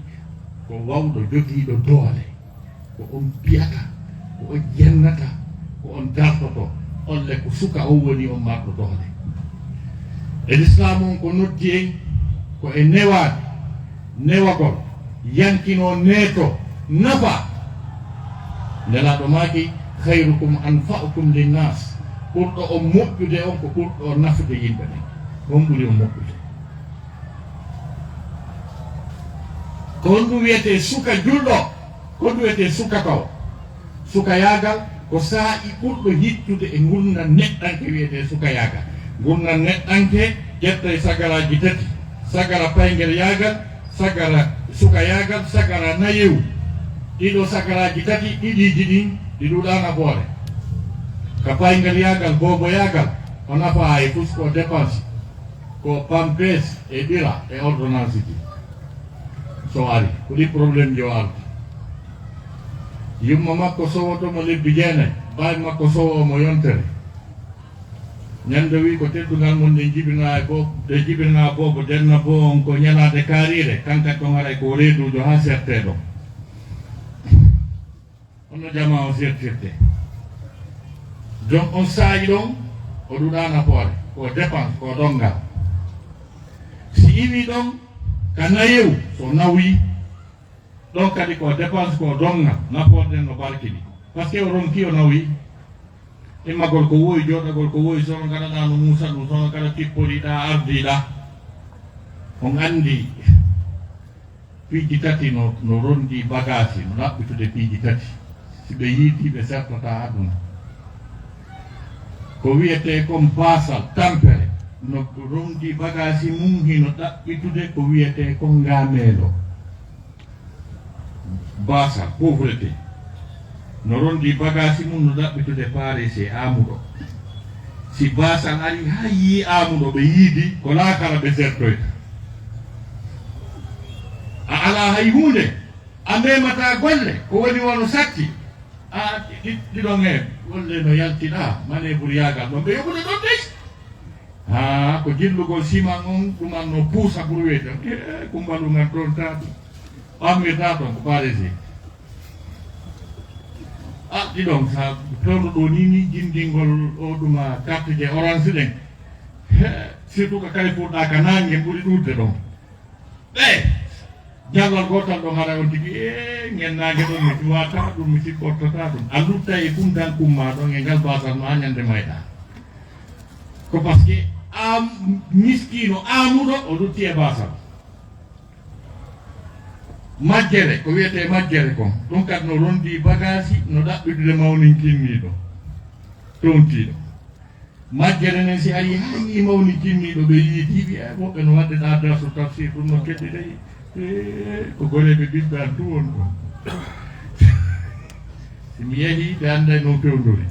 ko wawɗo jogiiɗo doole, ko on piyata, ko on jennata, ko on dartoto. On le ko suka on woni on marɗo doole. E lislaam on ko noddi en ko e newaade, newagol, yankinoo, neeto, nafa. Nelaaɗo maaki, "Khayrukum anfa'ukum linnas." Ɓurɗo on moƴƴude on ko ɓurɗo on nafude yimɓe ɓen. On ɓuri on moƴƴude. Ko honɗum wiyetee suka julɗo? Ko honɗum wiyetee suka taw? Sukayaagal ko saa'i ɓurɗo hittude e ngurndan neɗɗanke wiyetee sukayaagal. Ngurndan neɗɗanke ƴettay sagaraaji tati, sagara payngeryaagal, sagara sukayaagal, sagara nayewu. Ɗiɗo sagaraaji tati, ɗiɗiiji ɗin, ɗi ɗuuɗaa nafoore. Ka payngeryaagal, booboyaagal, o nafaa e fus ko dépense, ko pampers e ɓira e ordonnance ji. So ari, ko ɗi problème ji o ardi. Yumma makko sowoto mo lebbi jeenay, baay makko sowo mo yontere. Ñande wi ko teddungal mon ɗe jibinaa e bo-, ɗe jibinaa boobo denna bo on ko ñalaande kaariire, kankat ɗon haray ko reeduujo haa sertee ɗon. Hono jamaa o sertirte. Jon on saa'i ɗon, o ɗuuɗaa nafoore, ko dépense, ko donngal. Si iwii ɗon, ka nayewu, so nawii, ɗon kadi ko dépense, ko donngal, nafoore nden no barkini. Parce que o ronki, o nawii. Immagol ko woyi, jooɗagol ko woyi, sono ngaɗaɗaa no muusa ɗum, sono kala tipporiɗaa, ardiɗaa. On anndi. Piiji tati no, no ronndii bagaasi, no ɗaɓɓitude piiji tati. Si ɓe yiidii, ɓe sertataa aduna. Ko wiyetee kon baasal, tampere, no ronndii bagaasi mum, hino ɗaɓɓitude ko wiyetee kon ngaameelo. Baasal, pauvreté. No ronndii bagaasi mum, no ɗaɓɓitude paaresi e aamuɗo. Si baasal arii haa yii aamuɗo, ɓe yiidi, ko laakara ɓe sertoyta. A alaa hay huunde, a memataa golle, ko woni wano satti. A ɗi-, ɗi-, ɗiɗon he, golle no yaltiɗaa, maneeburyaagal ɗon, ɓe yoɓude ɗon dey. Haa, ko jillugol siman on, ɗuman no puusa pour wiyde, "Eh, Kummbalu ngal toon taa ɗum. Ɓammirtaa toon ko Parisien." A, ɗiɗon, sa fewndo ɗo ni, ni jindingol o ɗuma carte je orange ɗen. He, surtout ko kadi fuɗɗa ka naange ɓuri ɗuuɗde ɗon. Ɓe, jallal gootal ɗon haray on tigi, "E, ngen naange ɗon mi duwata ɗum, mi sipportata ɗum." A lutta e kuntan kumma ɗon e ngal basal ma ñande mayɗa. Ko parce que a miskiino aamuɗo o lutti e basal. Majjere, ko wiyetee majjere kon, ɗum kadi no ronndii bagaasi, no ɗaɓɓitude mawninkinniiɗo, toontiiɗo. Majjere nden, si arii haa yii mawninkinniiɗo, ɓe yiidii, ɓe, "Eh, woɓɓe no waɗde ɗaa darsu tafsir, ɗum no keddi dey. Eh, ko goreeɓe ɓiɓɓe an tun woni ɗon." Si mi yahii, ɓe annday no fewndori.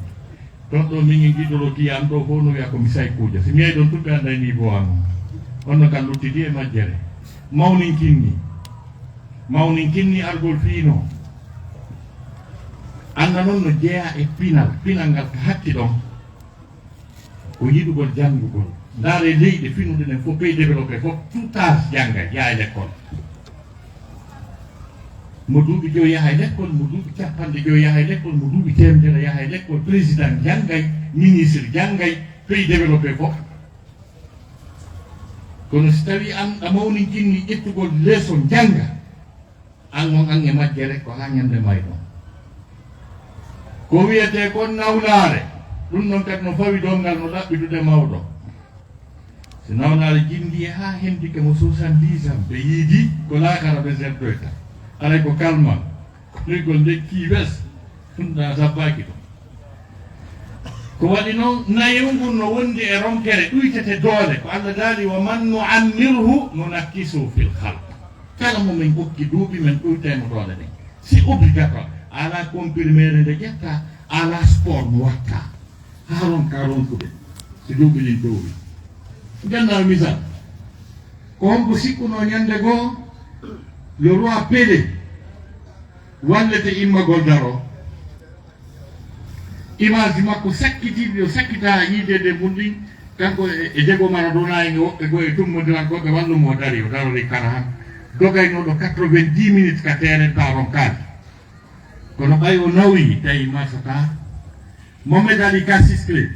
Ɗon ɗo min en giɗɗo ɗo kii an ɗo fof no wiya ko mi saykuujo. Si mi yahi ɗon tun ɓe annday niveau an on. On no kan luttidi e majjere. Mawninkinni. Mawninkinni argol fii no. Annda non no jeyaa e pinal. Pinal ngal ka hatti ɗon. Ko yiɗugol janngugol. Ndaaree leyɗe finuɗe ɗen fof, pays développé fof, tout âge janngay, yaha e lekkol. Mo duuɓi joyi yaha e lekkol, mo duuɓi capanɗe joyi yaha e lekkol, mo duuɓi teemedere yaha e lekkol, président janngay, ministre janngay, pays développé fof. Kono si tawii an a mawninkinni ƴettugol leeso jannga, an on an e majjere ko haa ñande mayɗon. Ko wiyetee kon nawnaare, ɗum ɗon kadi no fawi donngal no ɗaɓɓitude mawɗo. Si nawnaare jinndii haa hendike mo soixante-dix ans, ɓe yiidi ko laakara ɓe sertoyta. Aray ko kalmal. Koygol nden kii wes, ɗum ɗa sabbaaki ɗum. Ko waɗi noon, nayewu ngun no wondi e ronkere ɗuytete doole. Ko Allah daali, "Wa man nu'ammirhu nunakkisuhu fil khalq." Kala mo min okki duuɓi, min ɗuytay mo doole ɗen. C'est obligatoire. Alaa comprimé nde ƴetta, alaa sport mo watta. Haa ronka ronkude. Si duuɓi ɗin ɗowi. Gannal misal. Ko honko sikkunoo ñande goo, le roi Pelé wallete immagol daro? Image makko sakkitiiɗi, o sakkitaa yiideede mum ɗin, kanko e, e Diego Maradona en e woɓɓe goo e tummondirankooɓe wallumo o dari, o darori kala han. Dogaynooɗo quatre-vingt-dix minutes ka terrain ta ronkaali. Kono ɓay o nawi, tawi masataa. Mohamed Ali Cassius Clay,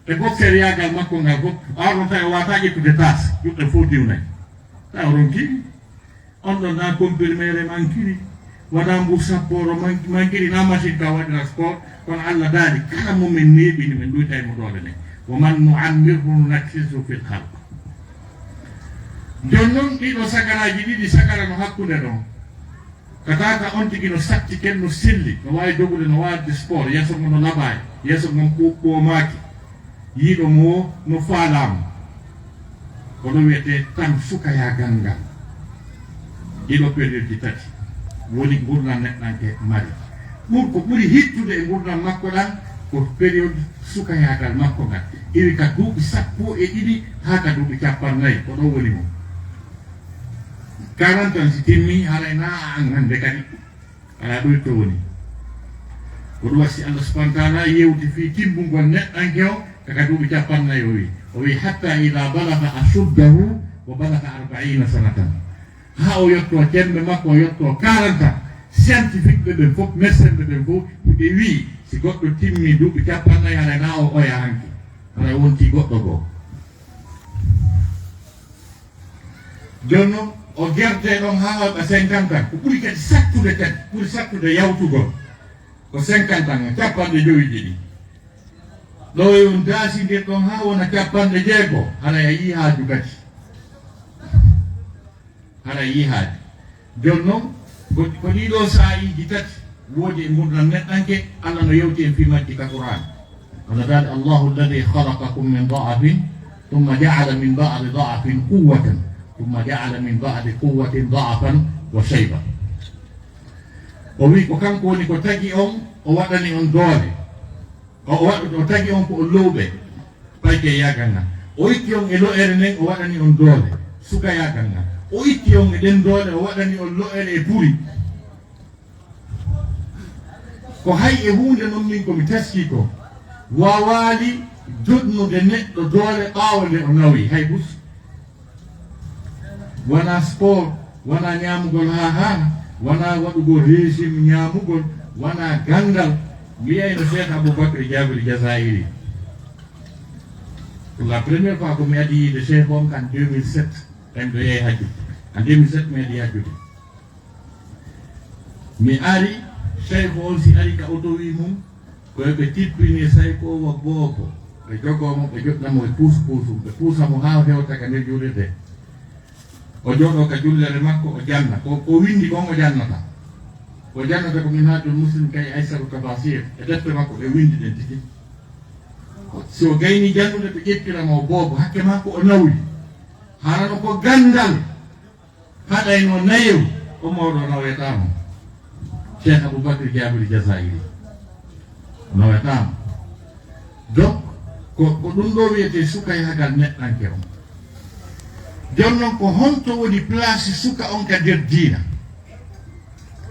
E boxer yaagal makko ngal fof, aaron tawi o waata ƴettude taas, juɗɗe fof diwnay. Tawi o ronki, on ɗon na comprimere mankiri, wona mbuur sappooro man-, mankiri, na machine ka waɗira sport, kono Allah daali, kala mo min neeɓini, min ɗuyta e mo doole ɗen. Wa man nu'ammirhu nunakkishu fil khalq. Jooni noon, ɗiɗo sagaraaji ɗiɗi sagarano hakkunde ɗon. Ka taaka on tigi no satti ken, no selli, no waawi dogude, no waawde sport, yeeso ngon no laɓaay, yeeso ngon ɓo-, ɓoomaaki. Yiiɗo mo no faalaama. Ko ɗo wiyetee tan sukayaagal ngal. Ɗiɗo période ji tati woni ngurndan neɗɗanke mari. Ɓur-, ko ɓuri hittude e ngurndan makko ɗan ko période sukayaagal makko ngal. Iwi ka duuɓi sappo e ɗiɗi haa ka duuɓi cappannayi, ko ɗo woni mo. Quarante ans si timmi, haray na an hannde kadi. Alaa ɗo to woni. Ko ɗum waɗi si Allah subhanahu wa ta'ala yewti fii timmungol neɗɗanke o, ka duuɓi cappannayi o wi. O wi, "Hatta ida balaga ashuddahu wa balaga arbaina sanatan." Haa o yotto cembe makko, o yotto quarante ans. Scientifique ɓe ɓen fof, médecin ɓe ɓen fof, ɓe wi, si goɗɗo timmi duuɓi cappannayi, haray na o oya hanki. Haray wonti goɗɗo goo. Jooni noon, o gerte ɗon haa waɗa cinquante ans. Ko ɓuri kadi sattude kadi, ɓuri sattude yawtugol. Ko cinquante ans, capanɗe joyi ɗiɗi. Ɗo e on daasindir ɗon haa wona capanɗe jeego, haray a yii haaju kadi. Haray a yii haaju. Jooni noon, ko, ko ɗii ɗoo saa'iiji tati woodi e ngurndan neɗɗanke, Allah no yewti en fii majji ka Qur'aan. Allah daali, "Allahu alladhi khalaqakum min da'afin, thumma ja'ala min ba'di da'afin quwwatan, thumma ja'ala min ba'di quwwatin da'afan wa shayba." O wi ko kanko woni ko tagi on, o waɗani on doole. O, o, o tagi on ko o lowɓe, payke yaagal ngal. O itti on e lo'ere nden, o waɗani on doole, suka yaagal ngal. O itti on e ɗen doole, o waɗani on lo'ere e puri. Ko hay e huunde non min ko mi taski ko, waawaali joɗnude neɗɗo doole ɓaawo nde o nawi, hay bus. Wona sport, wona ñaamugol haa haana, wona waɗugol régime ñaamugol, wona ganndal. Mbiyayno Cheikh Aboubacry Jabir Jazairi. Pour la première fois ko mi adi yiide Cheikh on kan deux mille sept, en ɗo yehi hajjude. En deux mille sept mi adi hajjude. Mi ari, Cheikh on si ari ka oto wi mum, ko ɓe tippini Sayko wa boobo, ɓe jogoo mo, ɓe joɗɗa mo e puus puusum, ɓe puusa mo haa o hewta ka nder juulirde. O jooɗoo ka jullere makko, o janna. Ko, ko windi kon o jannata. O jannata ko Minhajul Muslim kay Aysarut Tafasir. E defte makko ɓe windi ɗen tigi. Si o gayni jannude, ɓe ƴettira mo boobo. Hakke makko o nawi. Harano ko ganndal. Haɗayno nayew, o mawɗo nawetaama. Cheikh Aboubacry Jabir Jazairi. Nawetaama. Donc, ko, ko ɗum ɗo wiyetee sukayaagal neɗɗanke on. Jooni noon, ko honto woni place suka on ka nder diina?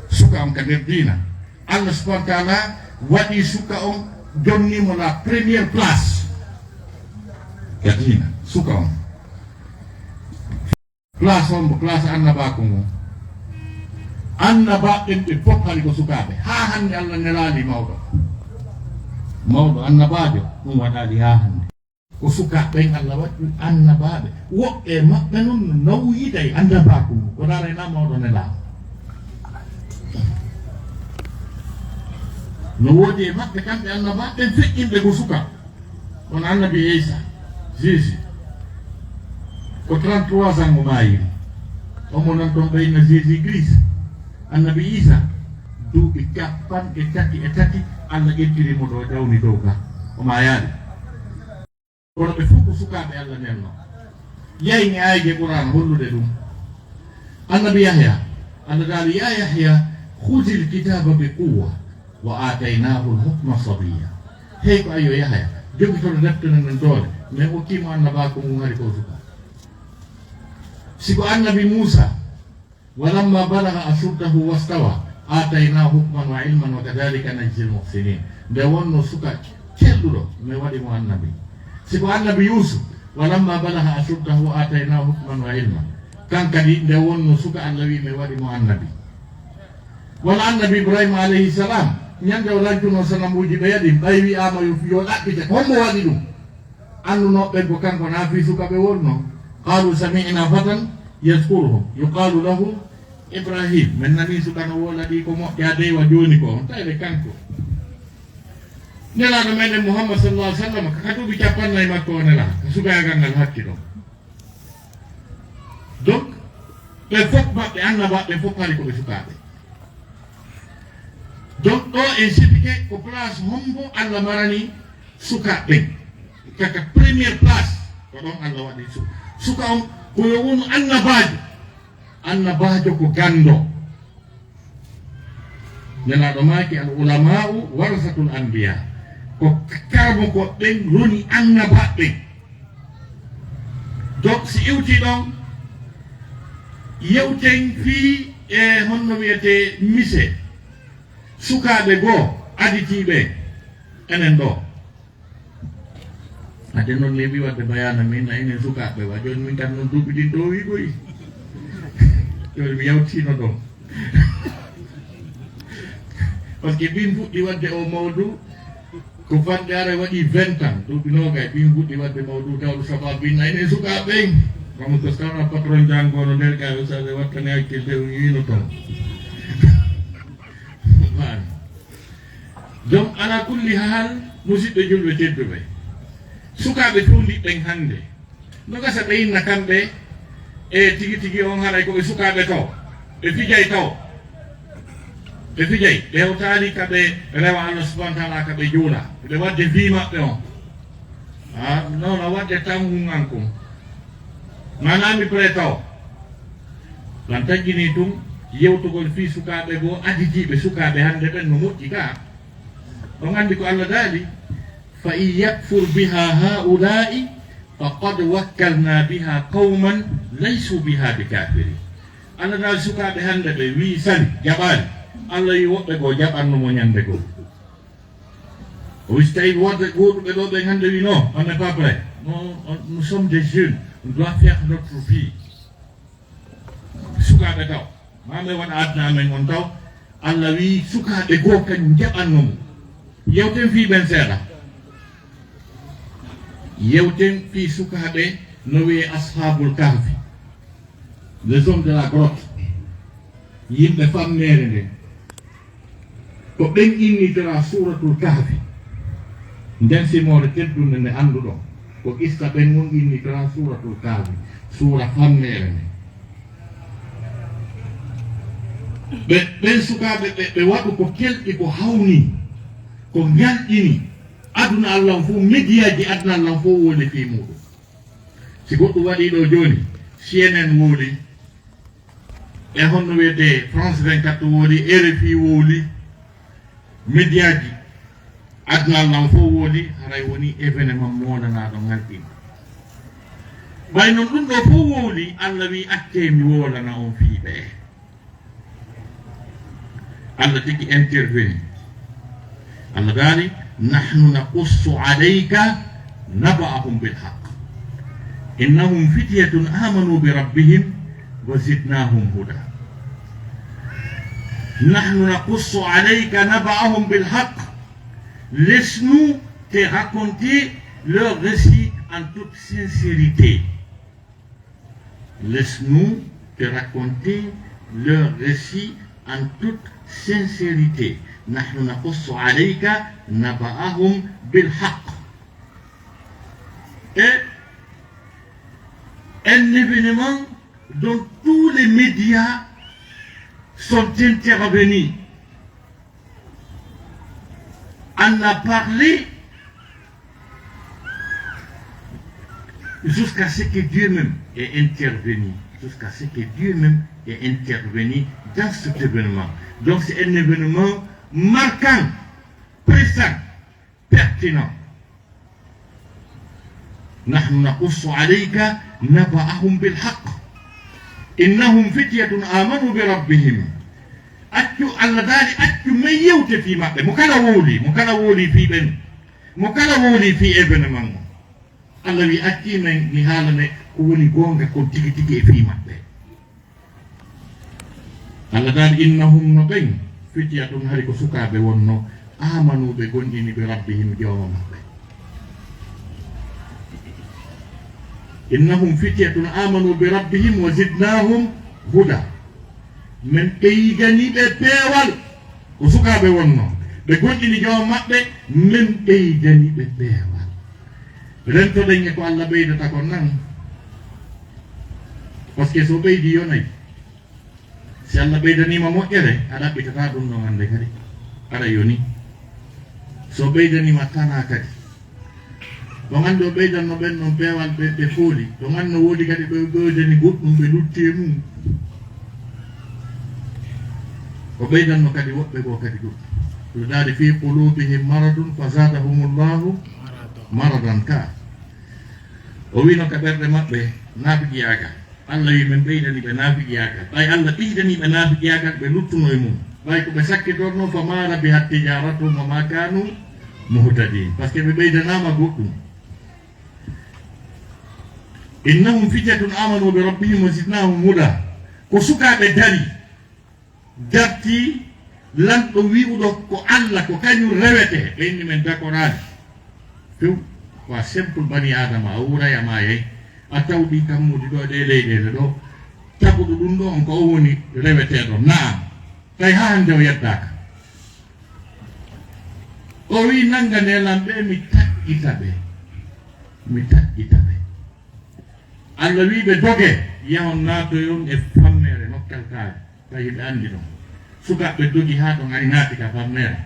Suka on ka nder diina. Allah subhanahu wa ta'ala waɗi suka on, jonni mo la première place. Ka diina, suka on. Place hombo? Place annabaaku ngun. Annabaaɓe ɓen ɓe fof hari ko sukaaɓe. Haa hannde Allah nelaali mawɗo. Mawɗo annabaajo, ɗum waɗaali haa hannde. Ko sukaaɓe ɓen Allah waɗi ɗum annabaaɓe. Woɓɓe e maɓɓe non no nawyida e annabaaku ngun. Kono haray na mawɗo nelaama. No woodi e maɓɓe kamɓe annabaaɓe ɓen feƴƴinɓe ko suka. Kono annabi Iisa, Jésus, ko trente-trois ans o maayiri. Omo nan toon ɓe inna Jésus Christ. Annabi Iisa, duuɓi capanɗe tati e tati, Allah ƴettiri mo ɗo jawni dow ka. O maayaali. Kono ɓe fof ko sukaaɓe Allah nenno. Yayni aayje Qur'aan hollude ɗum. Annabi Yahya, Allah daali, "Ya Yahya, khudhil kitaba bi quwwa wa ataynahul hukma sabiyya." Hey ko ayo Yahya, jogitoɗo deftere nden doole, min okki mo annabaaku ngun hari ko suka. Si ko annabi Muusa, "Walamma balagha ashuddahu wastawa, ataynaahu hukman wa ilman wa kadhalika najzil muhsinin." Nde wonno suka celɗuɗo, mi waɗi mo annabi. Si ko annabi Yusuf, "Walamma balagha ashuddahu ataynaahu hukman wa ilman." Kan kadi, nde wonno suka, Allah wi, mi waɗi mo annabi. Wala annabi Ibrahima alayhi salam, ñande o lancuno sanamuuji ɓe yaɗi, ɓay wi'aama yo, yo ɗaɓɓite, ko hombo waɗi ɗum? Anndunoɓe ko kanko na fii suka ɓe wonno. Qaalu sami'na fatan yazkuruhum yuqaalu lahu Ibrahim. Men nani suka no woola ɗi ko moƴƴa dey wa jooni ko on. Tawi kanko. Nelaaɗo meɗen Muhammad sallallahu alaihi wasallam ka duuɓi cappannayi makko o nela. Ka sukaagal ngal hatti ɗon. Donc, ɓe fof maɓɓe, annabaaɓe fof hari ko ɓe sukaaɓe. Donc, ɗo en sipike ko place hombo Allah marani sukaaɓe ɓen. Kaka première place, ko ɗon Allah waɗi su-, suka on, ko yo wonu annabaajo. Annabaajo ko ganndo. Nelaaɗo maaki, "Al ulama'u warasatul anbiya." Ko karamokooɓe ɓen woni annabaaɓe ɓen. Donc, si iwti ɗon, yewten fii e honno wiyetee mise sukaaɓe goo aditiiɓe enen ɗoo. Ade noon neeɓi waɗde bayaana min, a enen sukaaɓe wa. Jooni min kam noon duuɓi ɗin ɗo wi koy. Jooni mi yawtiino ɗon. Parce que min fuɗɗi waɗde o mawdu, ko fanɗe ara waɗi vingt ans, duuɓi noogay, min fuɗɗi waɗde mawdu tawɗo sababu min, a enen sukaaɓe ɓen. Mamadou Sala patron janngo no nder gaɗo sa ɓe wattani hakkille o yiino toon. Faami. Donc, ala kulli haal, musidɓe julɓe tedduɓe, sukaaɓe tuundiiɓe ɓen hannde, no gasa ɓe inna kamɓe e tigi tigi on haray ko ɓe sukaaɓe taw, ɓe fijay taw, ɓe fijay, ɓe hewtaali ka ɓe rewa Allah subhanahu wa ta'ala, ka ɓe juula, ɓe waɗde fii maɓɓe on. Ah, non, non, waɗde tan hungan kon. Maanaam mi prêt taw. Lan taggini tun yewtugol fii sukaaɓe goo aditiiɓe sukaaɓe hannde ɓen no moƴƴi ka. On anndi ko Allah daali, "Fa in yakfur biha haula'i faqad wakkalna biha qauman laysu biha bikafirin." Allah daali sukaaɓe hannde ɓe wii sali, jaɓaali. Allah wii woɓɓe goo jaɓanno mo ñande goo. O wii si tawi woodde gooduɓe ɗoo ɓen hannde wii, "Non, on n'est pas prêt. Non, on, nous sommes des jeunes. On doit faire notre vie." Sukaaɓe taw. Maa ɓe waɗa aduna amen on taw. Allah wii sukaaɓe goo kañum jaɓanno mo. Yewten fii ɓen seeɗa. Yewten fii sukaaɓe no wi'ee Ashabul Kahfi. Les hommes de la grotte. Yimɓe fammeere nden. Ko ɓen innitira Suuratul Kahfi. Nden simoore teddunde nde annduɗon. Ko qissa ɓen on innitira Suuratul Kahfi. Suura fammeere nden. Ɓe, ɓen sukaaɓe ɓe, ɓe waɗu ko kelɗi, ko hawni, ko ñalɗini. Aduna Allah on fof, mediyaaji aduna Allah on fof woni fii muuɗum. Si goɗɗum waɗii ɗoo jooni, C N N wowli, e honno wiyetee, France vingt-quatre wowli, R F I wowli, mediyaaji aduna Allah on fof wowli, haray woni événement moolanaaɗo ngarɗin. Ɓay non ɗum ɗoo fof wowli, Allah wii, "Accee mi wowlana on fii ɓee." Allah tigi interveni. Allah daali, "Nahnu naqussu alayka naba'ahum bil haqq. Innahum fityatun amanu bi rabbihim wa zidnahum huda." Nahnu naqussu alayka naba'ahum bil haqq. Laisse-nous te raconter leur récit en toute sincérité. Laisse-nous te raconter leur récit en toute sincérité. Nahnu naqussu alayka naba'ahum bil haqq. Et un événement dont tous les médias sont intervenus. En a parlé jusqu'à ce que Dieu même est intervenu, jusqu'à ce que Dieu même est intervenu dans cet événement. Donc c'est un événement marquant, pressant, pertinent. Nahnu naqussu alayka naba'ahum bil haqq. Innahum fityatun amanu bi rabbihim. Accu, Allah daali, accu men yewte fii maɓɓe. Mo kala wowli, mo kala wowli fii ɓen, mo kala wowli fii événement on. Allah wii, acci men mi haalane ko woni goonga kon tigi tigi e fii maɓɓe. Allah daali, "Innahum", no ɓen, "fityatun", hari ko sukaaɓe wonno, "amanu", ɓe gomɗini, "bi rabbihim", Joomi maɓɓe. Innahum fityatun amanu bi rabbihim wa zidnahum huda. Min ɓeydani ɓe peewal. Ko sukaaɓe wonno. Ɓe goɗɗini joom maɓɓe, min ɓeydani ɓe peewal. Rentoɗen e ko Allah ɓeydata kon nan. Parce que so ɓeydi yonay. Si Allah ɓeydaniima moƴƴere, a ɗaɓɓitataa ɗum ɗon hannde kadi. Aɗa yoni. So ɓeydaniima tanaa kadi. On anndi o ɓeydanno ɓen ɗon peewal ɓe, ɓe fooli. On anndi no woodi kadi ɓe, ɓe ɓeydani goɗɗum ɓe lutti e mum. O ɓeydanno kadi woɓɓe goo kadi goɗɗum. Ɗo daali, "Fii quluubihim maradun fa zaadahumullaahu maradan." Ka. O wiino ka ɓerɗe maɓɓe naafiqiyaagal. Allah wi, "Min ɓeydani ɓe naafiqiyaagal." Ɓay Allah ɓeydani ɓe naafiqiyaagal, ɓe luttuno e mum. Ɓay ko ɓe sakkitorno, "Fa maa rabihat tijaaratuhum wa maa kaanu muhtadiin." Parce que ɓe ɓeydanaama goɗɗum. "Innahum fityatun amanu bi rabbihim wa zidnahum huda." Ko sukaaɓe dari. Dartii lanɗo wi'uɗo ko Allah, ko kañum rewetee, ɓe inni men dakoraani. Few, ko a simple bani Aadama, a wuuray, a maayay, a tawɗii kammuuli ɗo e ɗee leyɗeele ɗo, taguɗo ɗum ɗo on ko o woni reweteeɗo, naam. Tawi haa hannde o yeddaaka. O wi'i, "Nannga neelan ɓe, mi taƴƴita ɓe, mi taƴƴita ɓe." Allah wi'i ɓe, "Doge, yahon naatoyon e fammeere nokkel kaari." Tawi hiɓe anndi ɗon. Sukaaɓe dogi haa ɗon, ari naati ka fammeere.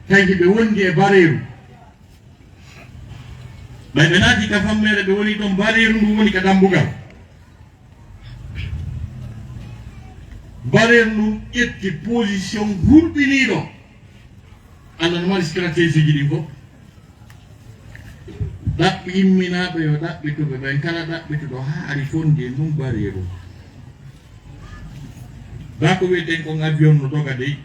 Tawi hiɓe wondi e bareeru. Ɓay ɓe naati ka fammeere, ɓe woni ɗon, bareeru ndu woni ka dambugal. Bareeru ndu ƴetti position hulɓiniiɗo. Allah no mari stratégie ji ɗin fof. Ɗaɓɓi imminaaɓe yo ɗaɓɓituɓe ɓen, kala ɗaɓɓituɗo haa ari fondi e mum bariyeru. Daa ko wi'eten kon avion no doga dey.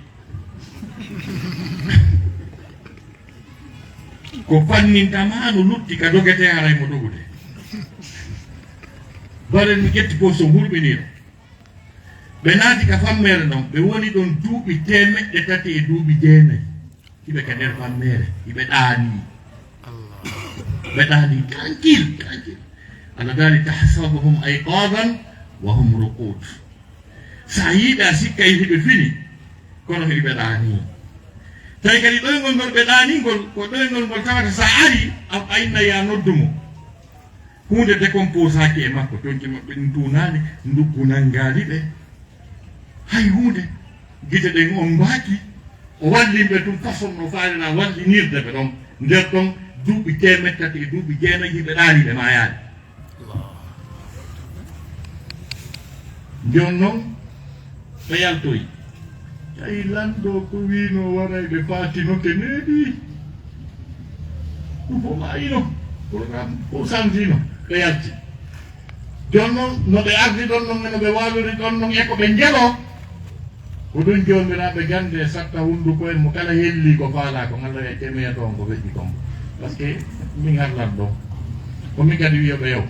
Ko fanninta maa no lutti ka dogete haray mo dogude. Bare no ƴetti position hulɓiniiɗo. Ɓe naati ka fammeere ɗon, ɓe woni ɗon duuɓi teemeɗɗe tati e duuɓi jeenayi. Hiɓe ka nder fammeere, hiɓe ɗaanii. Ɓe ɗaanii, tranquille, tranquille. Allah daali, "Tahsabuhum ayqadan wa hum ruqud." So a yi'ii ɓe, a sikkay hiɓe fini, kono hiɓe ɗaanii. Tawi kadi ɗoyngol ngol ɓe ɗaanii ngol, ko ɗoyngol ngol tawata so a arii, a, a inna yo a noddu mo. Huunde décomposaaki e makko, toñce maɓɓe ɗin tuunaani, nduggu nanngaali ɓe. Hay huunde, gite ɗen ombaaki, o wallii ɓe tun façon no faalira wallinirde ɓe ɗon. Nder ɗon, duuɓi teemeɗɗe tati e duuɓi jeenayi, hiɓe ɗaanii ɓe maayaali. Jooni non, ɓe yaltoyi. Tawi lanɗo ko wiino waray ɓe faatinoke neeɓi. Ɗum fof maayino. Programme fof sanjino. Ɓe yalti. Jooni non, no ɓe ardi ɗon non, no ɓe waalori ɗon non, e ko ɓe njeloo. Ko ɗum joomiraaɓe gannde e satta hunnduko en, mo kala helli ko faalaa ko, Allah e temeya toon ko weƴƴi kon. Parce que min harlan ɗon. Ko min kadi wiyo ɓe yow.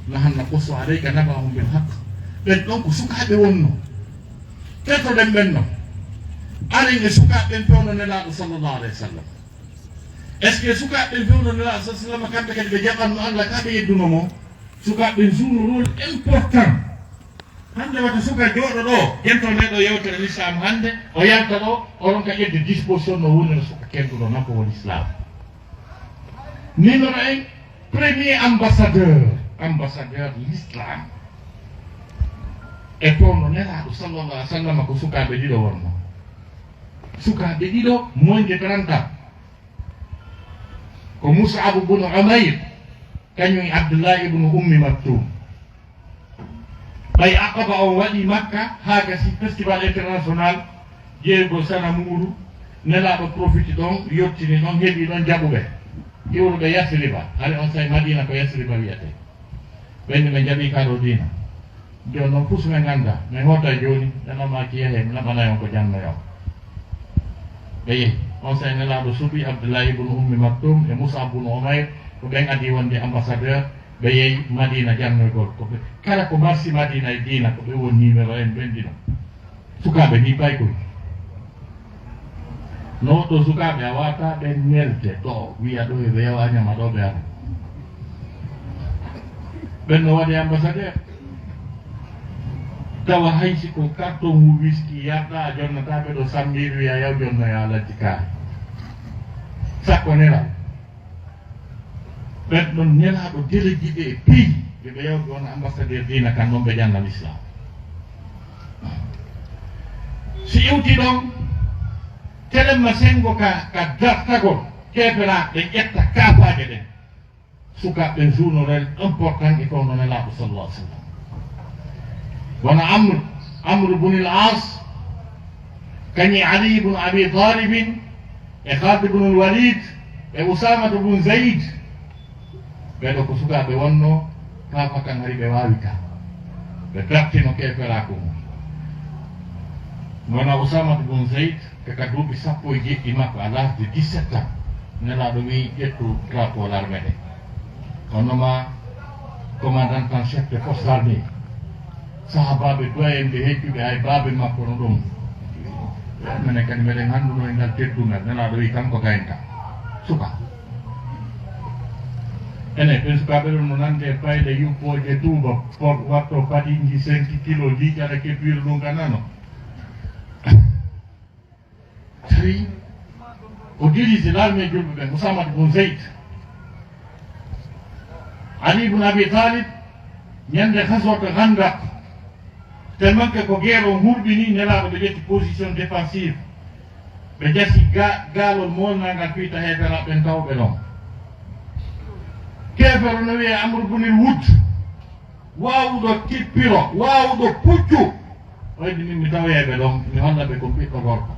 Nahnu naqussu alayka naba'ahum bil haqq. Ɓen ɗon ko sukaaɓe wonno. Tetoɗen ɓen non. Aren e sukaaɓe ɓen pewno Nelaaɗo sallallahu alayhi wa sallam. Est-ce que sukaaɓe ɓen pewno Nelaaɗo sallallahu alayhi wa sallam, kamɓe kadi ɓe jaɓanno Allah ka ɓe yedduno mo? Sukaaɓe ɓen jouno rôle important. Hannde wata suka jooɗo ɗo, jento nde ɗo yewtere l'islam hannde, o yalta ɗo, o ronka ƴettude disposition no wonira suka kedduɗo makko woni islam. Numéro un, premier ambassadeur, ambassadeur l'islam. E fewndo Nelaaɗo sallallahu alaihi wa sallam ko sukaaɓe ɗiɗo wonno. Sukaaɓe ɗiɗo, moins de trente ans. Ko Mus'ab ibn Umayr, kañum e Abdullah ibn Ummi Maktum. Ɓay Aqaba on waɗi Makka, haa gasi festival international, jeygol sanamuuru, Nelaaɗo profiti ɗon, yottini ɗon, heɓi ɗon jaɓuɓe, iwruɓe Yasriba, hari on say Madina ko Yasriba wiyetee. Ɓen ɓe jaɓi karo diina. Jooni non, fus men ngannda, men hoota jooni, ɓe namaaki yahe, mi naɓanay on ko jannoyo. Ɓe yehi. On say Nelaaɗo suɓi Abdullahi ibn Ummi Maktum e Mus'ab ibn Umayr, ko ɓen adii wonde ambassadeur, ɓe yehi Madina jannoygol. Ko ɓe, kala ko marsi Madina e diina, ko ɓe woni numéro un ɓen ɗiɗo. Sukaaɓe ni paykoy. No to sukaaɓe a waata ɓe nelde ɗo, wiya ɗo e ɓe yawa ñama ɗo ɓe ara. Ɓen no waɗi ambassadeur. Tawa hay si ko carton hu wiski yarda, a jonnata ɓe ɗo Sambiir, wiya yaw jonno ya Alhaji Kaari. Sakko nelal. Ɓen ɗon nelaaɗo délégué ɓe e pays, ɓe ɓe yawɓe on ambassadeur diina kan, non ɓe janngal Islam. Si iwti ɗon, telemma senngo ka, ka dartagol keeferaaɓe, ƴetta kaafaaje ɗen. Sukaaɓe ɓen suuno rel important e fewndo Nelaaɗo sallallahu alaihi wasallam. Wona Amr, Amr ibn al-As, kañi Ali ibn Abi Talib, e Khalid ibn al-Walid, e Usama ibn Zayd. Ɓee ɗoo ko sukaaɓe wonno, kaa fakan hari ɓe waawi ka. Ɓe dartino keeferaaku mum. Wona Usama ibn Zayd, Ka, ka duuɓi sappo e jeɗɗi makko, à l'âge de dix-sept ans, Nelaaɗo wi'i, "Ƴettu drapeau l'armée ɗe." Hono ma commandant en chef de force armée. Sahaabaaɓe du'ayen ɓe hejjuɓe hay baabe makko no ɗum. Minen kadi meɗen annduno e ngal teddungal. Nelaaɗo wi'i, "Kanko gaynta." Suka. Ene, ɓen sukaaɓe ɗon no nande e payle yuppooje tuuba, po-, watto paɗinji cinq kilo, liiƴana kebbiiru ɗum ka nano. Tawi o dirige l'armée julɓe ɓen, Usamat bun Zayd. Ali ibn Abi Talib, ñande Ghazwat Khandaq, tellement que ko guerre on hurɓini, Nelaaɗo ɓe ƴetti position défensive. Ɓe jasi ga-, gaalol molnangal fii ta heeferaaɓe ɓen tawɓe ɗon. Keefero no wi'e Amr bun al Wud. Waawuɗo kippiro, waawuɗo puccu. O inni, "Min mi tawoyay ɓe ɗon, mi holla ɓe kon ɓiɗɗo gorko."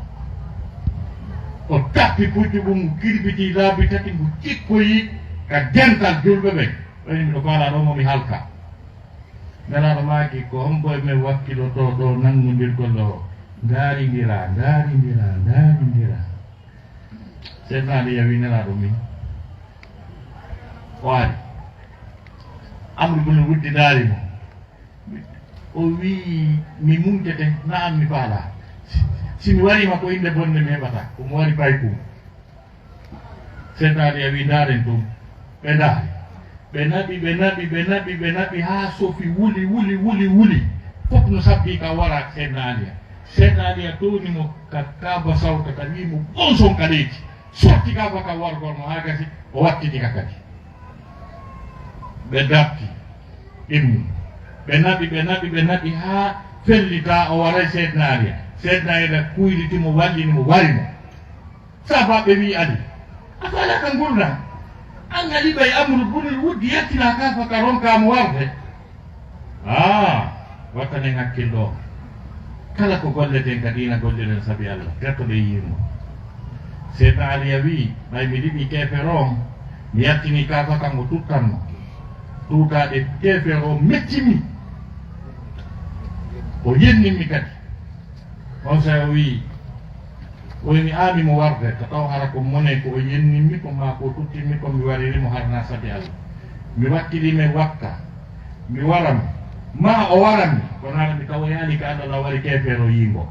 O tappi puccu mum, ngu kirbitii laabi tati, ngu cikkoyi ka dental julɓe ɓen. O inni, "Miɗo faalaa ɗoo mo mi halka." Nelaaɗo maaki, "Ko hombo e men wakkilotoo ɗoo nanngondirgol ɗoo? Ndaarindiraa, ndaarindiraa, ndaarindiraa." Seydina Ali wi'i Nelaaɗo min, o ari. Amru bun Wuddi ndaari mo. O wi'i, "Mi muñtete, na'am mi faalaa. Si, si mi wariima ko innde bonde mi heɓata, ko mi wari paykum." Seydina Ali wi'i, "Ndaaren ɗum." Ɓe ndaari. Ɓe naɓi, ɓe naɓi, ɓe naɓi, ɓe naɓi haa sofi wuli, wuli, wuli, wuli. Fof no sabbi ka wara Seydina Aliya. Seydina Aliya towni mo ka Kaaba sawta, ka wi'i mo, "Bonson ka leydi." Sotti Kaaba ka wargol mo haa gasi, o wattiti ka kadi. Ɓe darti, immi. Ɓe naɓi, ɓe naɓi, ɓe naɓi haa fellita, o waray Seydina Aliya. Seydina Aliya kuyliti mo, wallini mo, wari mo. Sahaabaaɓe wi'i Ali, "A faalaaka ngurndan? An Ali ɓay Amru bunil Wuddi yettinaa ka faka ronkaa mo warde?" Aa, wattanen hakkil ɗoo. Kala ko golleten ka diina, golliren sabi Allah, tertoɗen yiingo. Seydina Aliya wi'i, "Ɓay mi liɓii keefeero on, mi yaltinii ka faka ngo tuttanno. Tuutaaɗe keefeero on mettimmi. O yennimmi kadi." Onsay o wi'i, "O wi'i mi aami mo warde, ka taw hara ko mone ko o yennimmi ko maa ko o tuttimmi ko mi wariri mo harnaa sabi Allah. Mi wakkili men wakka, mi wara mo. Maa o wara mi, kono hara mi tawoyaali ka Allah la wari keefeero yiingo."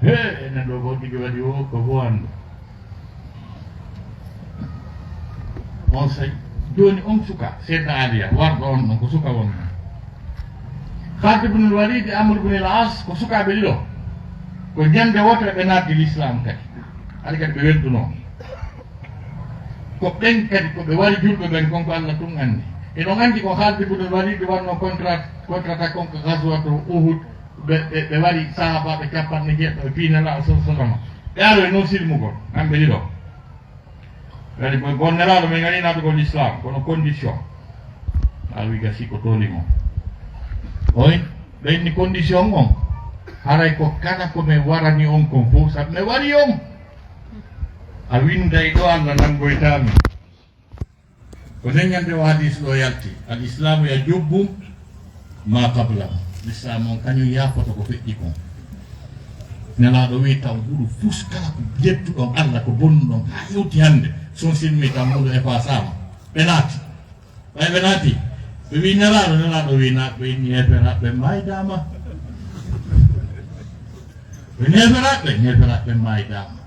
He, enen ɗoo ko ɗiɗi waɗi o, ko bo anndu. Onsay, jooni on suka, Seydina Aliya, warɗo on ɗon, ko suka wonno. Khalid ibn al-Walid e Amr ibn al-As, ko sukaaɓe ɗiɗo. Ko ñande wootere ɓe naatdi Lislaam kadi. Hari kadi ɓe welduno. Ko ɓen kadi, ko ɓe wari julɓe ɓen kon, ko Allah tun anndi. Eɗon anndi ko Khalid ibn al-Walid waɗno contrat, contrat kon ko Ghazwatu Uhud, ɓe, ɓe, ɓe wari sahaabaaɓe capanɗe jeeɗiɗo e fii Nelaaɗo sallallahu alaihi wasallam. Ɓe aroyi non silmugol, kamɓe ɗiɗo. Kadi ko bon Nelaaɗo men ari naatugol Islam, kono condition. A wi gasi ko toli mo. Oy, ɓe inni condition on. Haray ko kala ko mi warani on kon fof, sabu mi wari on. A winday ɗo Allah nanngoytaa mi. Ko nden ñande o hadis ɗo yalti, "Al Islamu yajubbu ma qablahu." L'islam on kañum yaafoto ko feƴƴi kon. Nelaaɗo wi'i taw huɗu fus kala ko jettuɗon Allah ko bonnuɗon haa hewti hannde, so on silmi taw huɗu effaçaama. Ɓe naati. Ɓay ɓe naati. Ɓe wi'i Nelaaɗo, Nelaaɗo wi'i na ɓe inni heeferaaɓe maaydaama. Ɓe inni heeferaaɓe, heeferaaɓe maaydaama.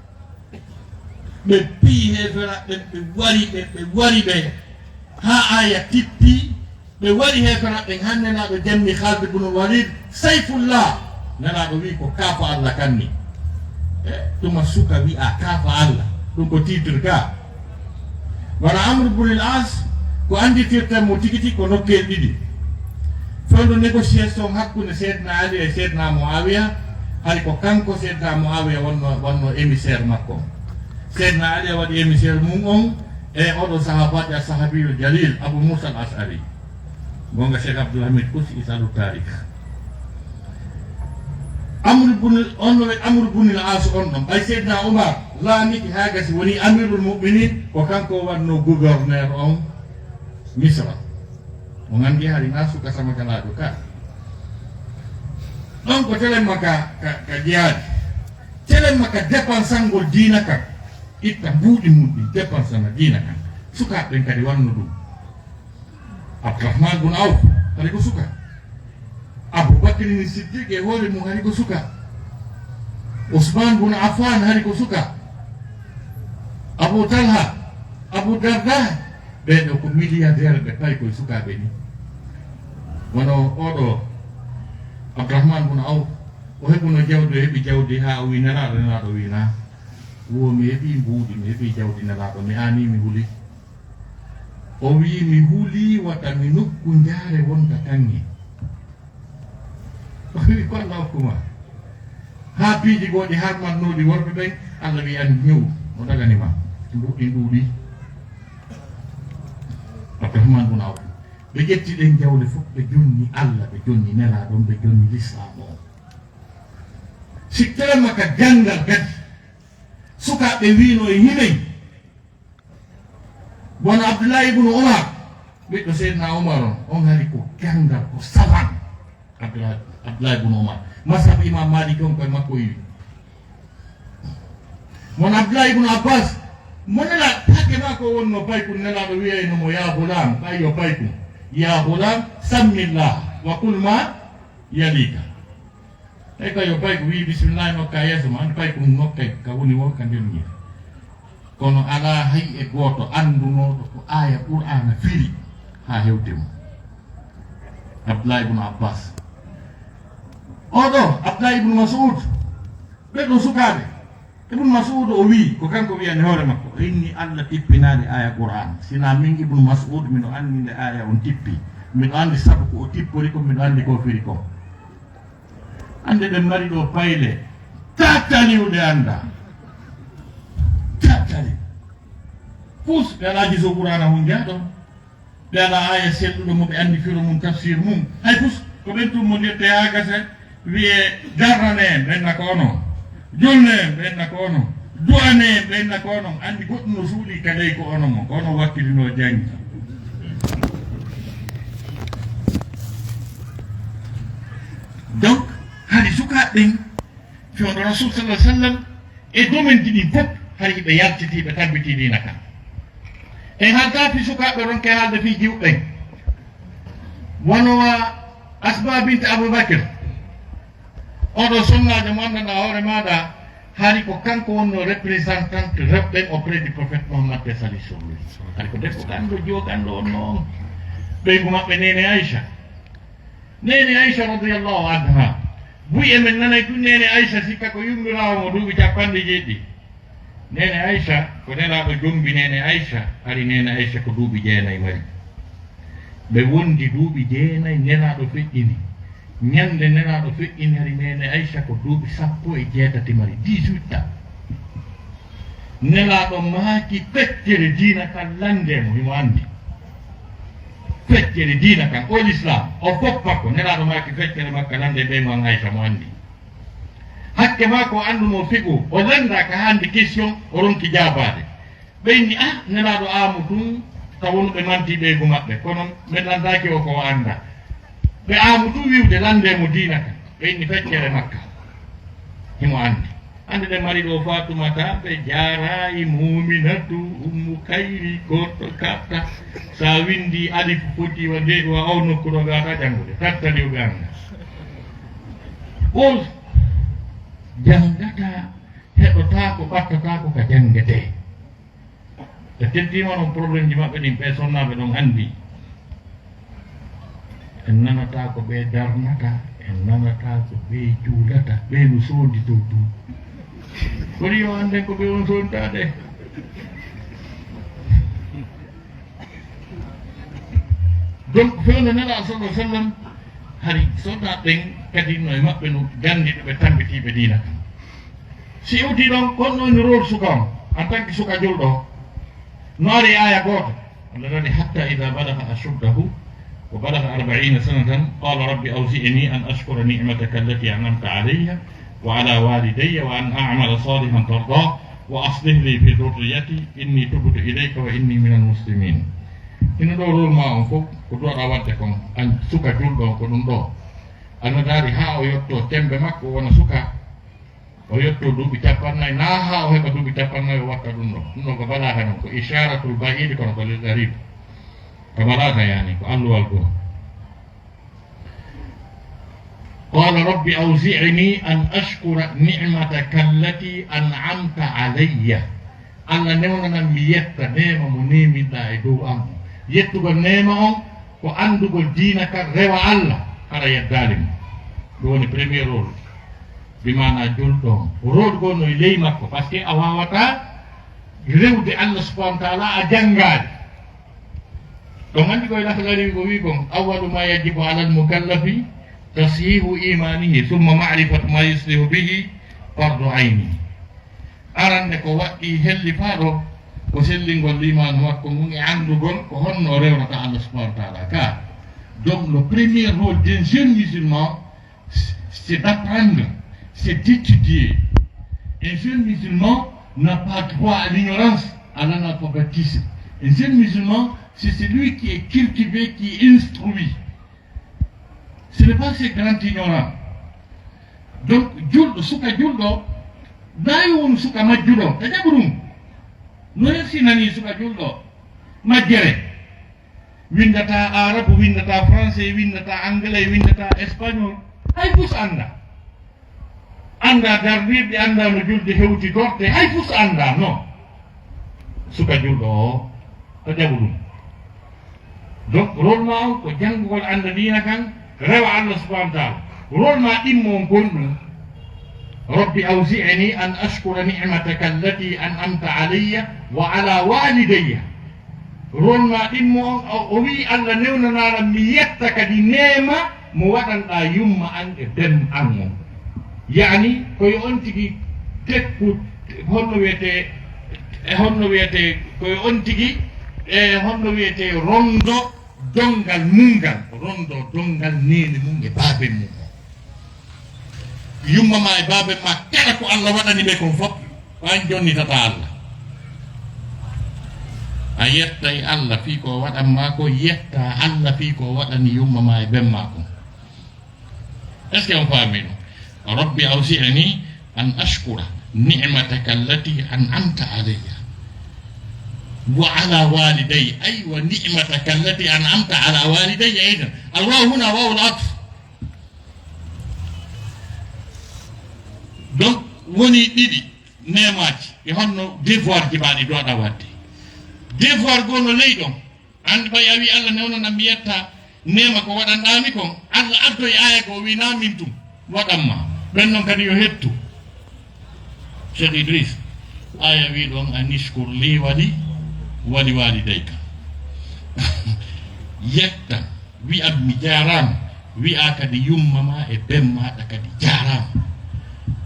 Ɓe piyi heeferaaɓe ɓen, ɓe wari ɓe, ɓe wari ɓe. Haa aya tippi, ɓe wari heeferaaɓe ɓen, haa Nelaaɗo janni Khalid ibn Walid, Sayfullah. Nelaaɗo wi'i ko kaafo Allah kanni. E, tuma suka wi'a kaafo Allah. Ɗum ko titre ka. Wala Amr ibn al-As, ko annditirten mo tigi tigi ko nokkeel ɗiɗi. Fewndo négociation hakkunde Seydina Ali e Seydina Muawiya, hari ko kanko Seydina Muawiya wonno, wonno émissaire makko. Seydina Ali waɗi émissaire mum on e oɗo sahabajo, as-sahabiyul jalil, Abu Musa al-Ash'ari. Gonga Cheikh Abdul Hamid Kousi, Isalu Tarikh. Amr ibn, on no Amr ibn al-As on ɗon. Ɓay Seydina Umar laamiki haa gasi woni Amirul Mu'minin, ko kanko wanno gouverneur on Misra. On anndi hari na suka sama galaaɗo ka. Ɗon ko telemma ka, ka, ka jihaadi. Telemma ka dépensangol diina kan. Itta mbuuɗi mum ɗin dépensana diina kan. Sukaaɓe ɓen kadi wanno ɗum. Abdurrahman bun Auf, hari ko suka. Abu Bakr ni Siddiq e hoore mum hari ko suka. Usman bun Affan hari ko suka. Abu Talha, Abu Darda, ɓee ɗoo ko milliardaire ɓe pay koye sukaaɓe ni. Wano oɗo Abdurrahman bun Auf, o heɓuno jawdi, o heɓi jawdi haa o wi Nelaaɗo, Nelaaɗo wi na. Wo mi heɓi mbuuɗi, mi heɓi jawdi Nelaaɗo, mi aani mi huli. O wi'i, "Mi hulii wata mi nokku njaare wonta kaŋŋe." O wi'i, "Ko Allah hokkuma?" Haa piiji goo ɗi harmannooɗi worɓe ɓen, Allah wi'i, "An ñewu, o dagani ma." Mbuuɗi ɗuuɗi. Abdurrahman bun Auf. Ɓe ƴetti ɗen jawle fof, ɓe jonni Allah, ɓe jonni Nelaaɗo, ɓe jonni Lislaam o. Si tawii ma ka ganngal kadi, sukaaɓe wiino e yimey, Wano Abdullahi ibnu Umar, ɓiɗɗo Seydina Umar on, on hari ko ganngal, ko sawan. Abdullahi, Abdullahi ibnu Umar. Masab Imam Malik on koye makko iwi. Wano Abdullahi ibnu Abbas, mo nela take makko wonno paykun, Nelaaɗo wiyayno mo, "Ya gulam, ɓay yo paykun. Ya gulam, sammillah, wa kul ma yalika." Tawi ko yo paykun wi'i bismillah nokka yeeso ma, an paykun nokkay ka woni wo ka nder ñiiri. Kono alaa hay e gooto anndunooɗo ko aaya Qur'aana firi haa hewte mo. Abdullahi ibnu Abbas. Oɗo, Abdullahi ibnu Mas'ud. Ɓe ɗo sukaaɓe. Ibnu Mas'ud o wi'i, ko kanko wi'ani hoore makko, o inni Allah tippinaali aaya Qur'aan. Sinaa min Ibnu Mas'ud, miɗo anndi nde aaya on tippi. Miɗo anndi sabu ko o tippori kon, miɗo anndi ko o firi kon. Annde ɓe mari ɗo payle, tattaliw ɓe annda. Tattaliw. Pus, ɓe alaa jiso Qur'aana hun jaaɗo. Ɓe alaa aaya selluɗo mo ɓe anndi firo mum, tafsir mum. Hay pus, ko ɓen tummondirte haa gasa, wi'e, "Darnane en, ɓen na ko onon. Julne en, ɓen na ko onon. Du'ane en, ɓen na ko onon." Anndi goɗɗum no suuɗi ka ley ko onon mo, ko onon wakkilinoo janngi. Donc, hari sukaaɓe ɓen, fewndo Rasul sallallahu alaihi wasallam, e domaine ji ɗin fof, hari ɓe yaltitii, ɓe tabbitii diina kan. En haaltaa fii sukaaɓe, ronke haalde fii jiwɓe ɓen. Wano wa Asma bint Abu Bakr. Oɗo sonnaajo mo anndanɗaa hoore maaɗa, hari ko kanko wonno représentante rewɓe ɓen auprès du prophète Muhammad, paix et salut sur lui. Hari ko debbo ganndo, jiwo ganndo wonno on. Ɓeyngu maɓɓe neene Aïcha. Neene Aïcha radiyallahu anha. Buy e men nanay tun neene Aïcha sikka ko yummiraawo mo duuɓi cappanɗe jeeɗiɗi. Neene Aïcha ko Nelaaɗo jombi neene Aïcha, hari neene Aïcha ko duuɓi jeenay mari. Ɓe wondi duuɓi jeenay, Nelaaɗo feƴƴini. Ñande Nelaaɗo feƴƴini, hari neene Aïcha ko duuɓi sappo e jeetati mari, dix-huit ans. Nelaaɗo maaki feccere diina kan lande mo, himo anndi. Feccere diina kan, o l'islam, o foppa ko. Nelaaɗo maaki feccere makka lande ɓe mo an Aïcha mo anndi. Hakke maa ko anndunoo figo, o lannda ka hannde question, o ronki jaabaade. Ɓe inni, "Ah, Nelaaɗo aamu tun, taw wonu ɓe manti ɓeygu maɓɓe, kono ɓe lanndaaki o ko o annda." Ɓe aamu tun wi'ude lande mo diina kan. Ɓe inni feccere makka. Himo anndi. Annde ɗe mari ɗo Faatumata, ɓe jaaraayi Muuminatu, Ummu Kayri, goɗɗo kaɓta. Sa winndi alif foti wa nde wa o nokku ɗo gaata janngude. Tattali o ɓe annda. O janngata, heɗotaako, ɓattataako ka janngetee. Ɓe teddiima noon, problémeji maɓɓe ɗin, ɓe sonnaaɓe ɗon anndi. En nanataa ko ɓe darnata, en nanataa ko ɓe juulata, ɓe no soonditoo ɗum. Kono yo annden ko ɓe on soontaade. Donc, fewndo Nelaaɗo sallallahu alaihi wasallam, hari sonnaaɓe ɓen kadi no e maɓɓe no ganndi ɗo ɓe tambitiiɓe diina kan. Si iwtii ɗon, kon ɗon rôle suka on, en tant que suka julɗo, no ari aya gooto. Allah daɗi, "Hatta idha balagha ashuddahu wa balagha arba'ina sanatan, qala rabbi awzi'ni an ashkura ni'mataka allati an'amta alayya wa ala walidayya wa an a'mala salihan tardah wa aslih li fi dhurriyyati inni tubtu ilayka wa inni minal muslimin." Hino ɗo rôle ma on fof ko duwaɗa wadde kon, an suka julɗo on, ko ɗum ɗo. Ana daari haa o yotto tembe makko wona suka, o yotto duuɓi cappannayi, naa haa o heɓa duuɓi cappannayi o watta ɗum ɗo. Ɗum ɗo ko balaa hano, ko isharatul ba'id, kono ko lil qarib. Ko balaa ka yani, ko alluwal goo. Qala rabbi awzi'ni an ashkura ni'mataka allati an'amta alayya. Allah newnanan mi yetta neema mo neeminɗaa e dow am. Yettugol neema on ko anndugol diina kan, rewa Allah, hara yeddaali mo. Ɗum woni premier rôle. Bi maanaa julɗo on. Rôle goo no e ley makko, parce que a waawataa rewde Allah subhanahu wa ta'ala a janngaali. Ɗon anndi koye Lahlari ko wi kon, "Awwalu ma yajibu alal mukallafi tashihu imanihi, thumma ma'rifatu ma yuslihu bihi fardu ayni." Arande ko waɗɗi hellifaaɗo ko sellingol liimaanu makko ngun e anndugol ko honno o rewrata Allah subhanahu wa ta'ala ka. Donc, le premier rôle d'un jeune musulman, c'est d'apprendre, c'est d'étudier. Un jeune musulman n'a pas droit à l'ignorance, à l'analphabétisme. Un jeune musulman, c'est celui qui est cultivé, qui est instruit. Ce n'est pas ce grand ignorant. Donc, julɗo, suka julɗo, naa yo wonu suka majjuɗo, ka jaɓu ɗum. No hersinani suka julɗo majjere. Winndata arabu, winndata français, winndata anglais, winndata espagnol. Hay fus annda. Annda darnirɗi, annda no julde hewti dorte, hay fus annda, non. Suka julɗo o, ko jaɓu ɗum. Donc, rôle ma on ko janngugol annda diina kan, rewa Allah subhanahu wa ta'ala. Rôle ma ɗimmo on ko honɗum? Rabbi awzi'ni an ashkura ni'mataka allati an'amta alayya wa ala walidayya. Rôle ma ɗimmo on, o, o wi'i, "Allah newnanaa lan mi yetta kadi neema mo waɗanɗaa yumma an e ben an on." Yaani, ko yo on tigi tekku, honno wiyetee, e honno wiyetee, ko yo on tigi, e honno wiyetee, rondo donngal mun ngal, rondo donngal neene mun e baaben mun on. Yumma ma e baaben ma, kala ko Allah waɗani ɓe kon fof, ko an jonnitata Allah. A yettay Allah fii ko o waɗan ma ko, yetta Allah fii ko o waɗani yumma ma e ben ma kon. Est-ce que on faami ɗum? Rabbi awzi'ni an ashkura ni'mataka allati an'amta alayya wa ala walidayya, ay wa ni'mataka allati an'amta ala walidayya, aydan. Al waw huna wawul atf. Donc, woni ɗiɗi neemaaji, e honno devoir ji ma ɗi duwaɗa waɗde. Devoir goo no ley ɗon. An ɓay a wi Allah newnanan mi yetta neema ko waɗanɗaa mi kon. Allah addoy aaya ko o wi naa min tun waɗan ma. Ɓen non kadi yo hettu. Cheikh Idriss, aaya wi ɗon, "Anishkur li wali, wali walidayka." Yetta, wi'a mi jaaraama, wi'a kadi yumma ma e ben maaɗa kadi jaaraama.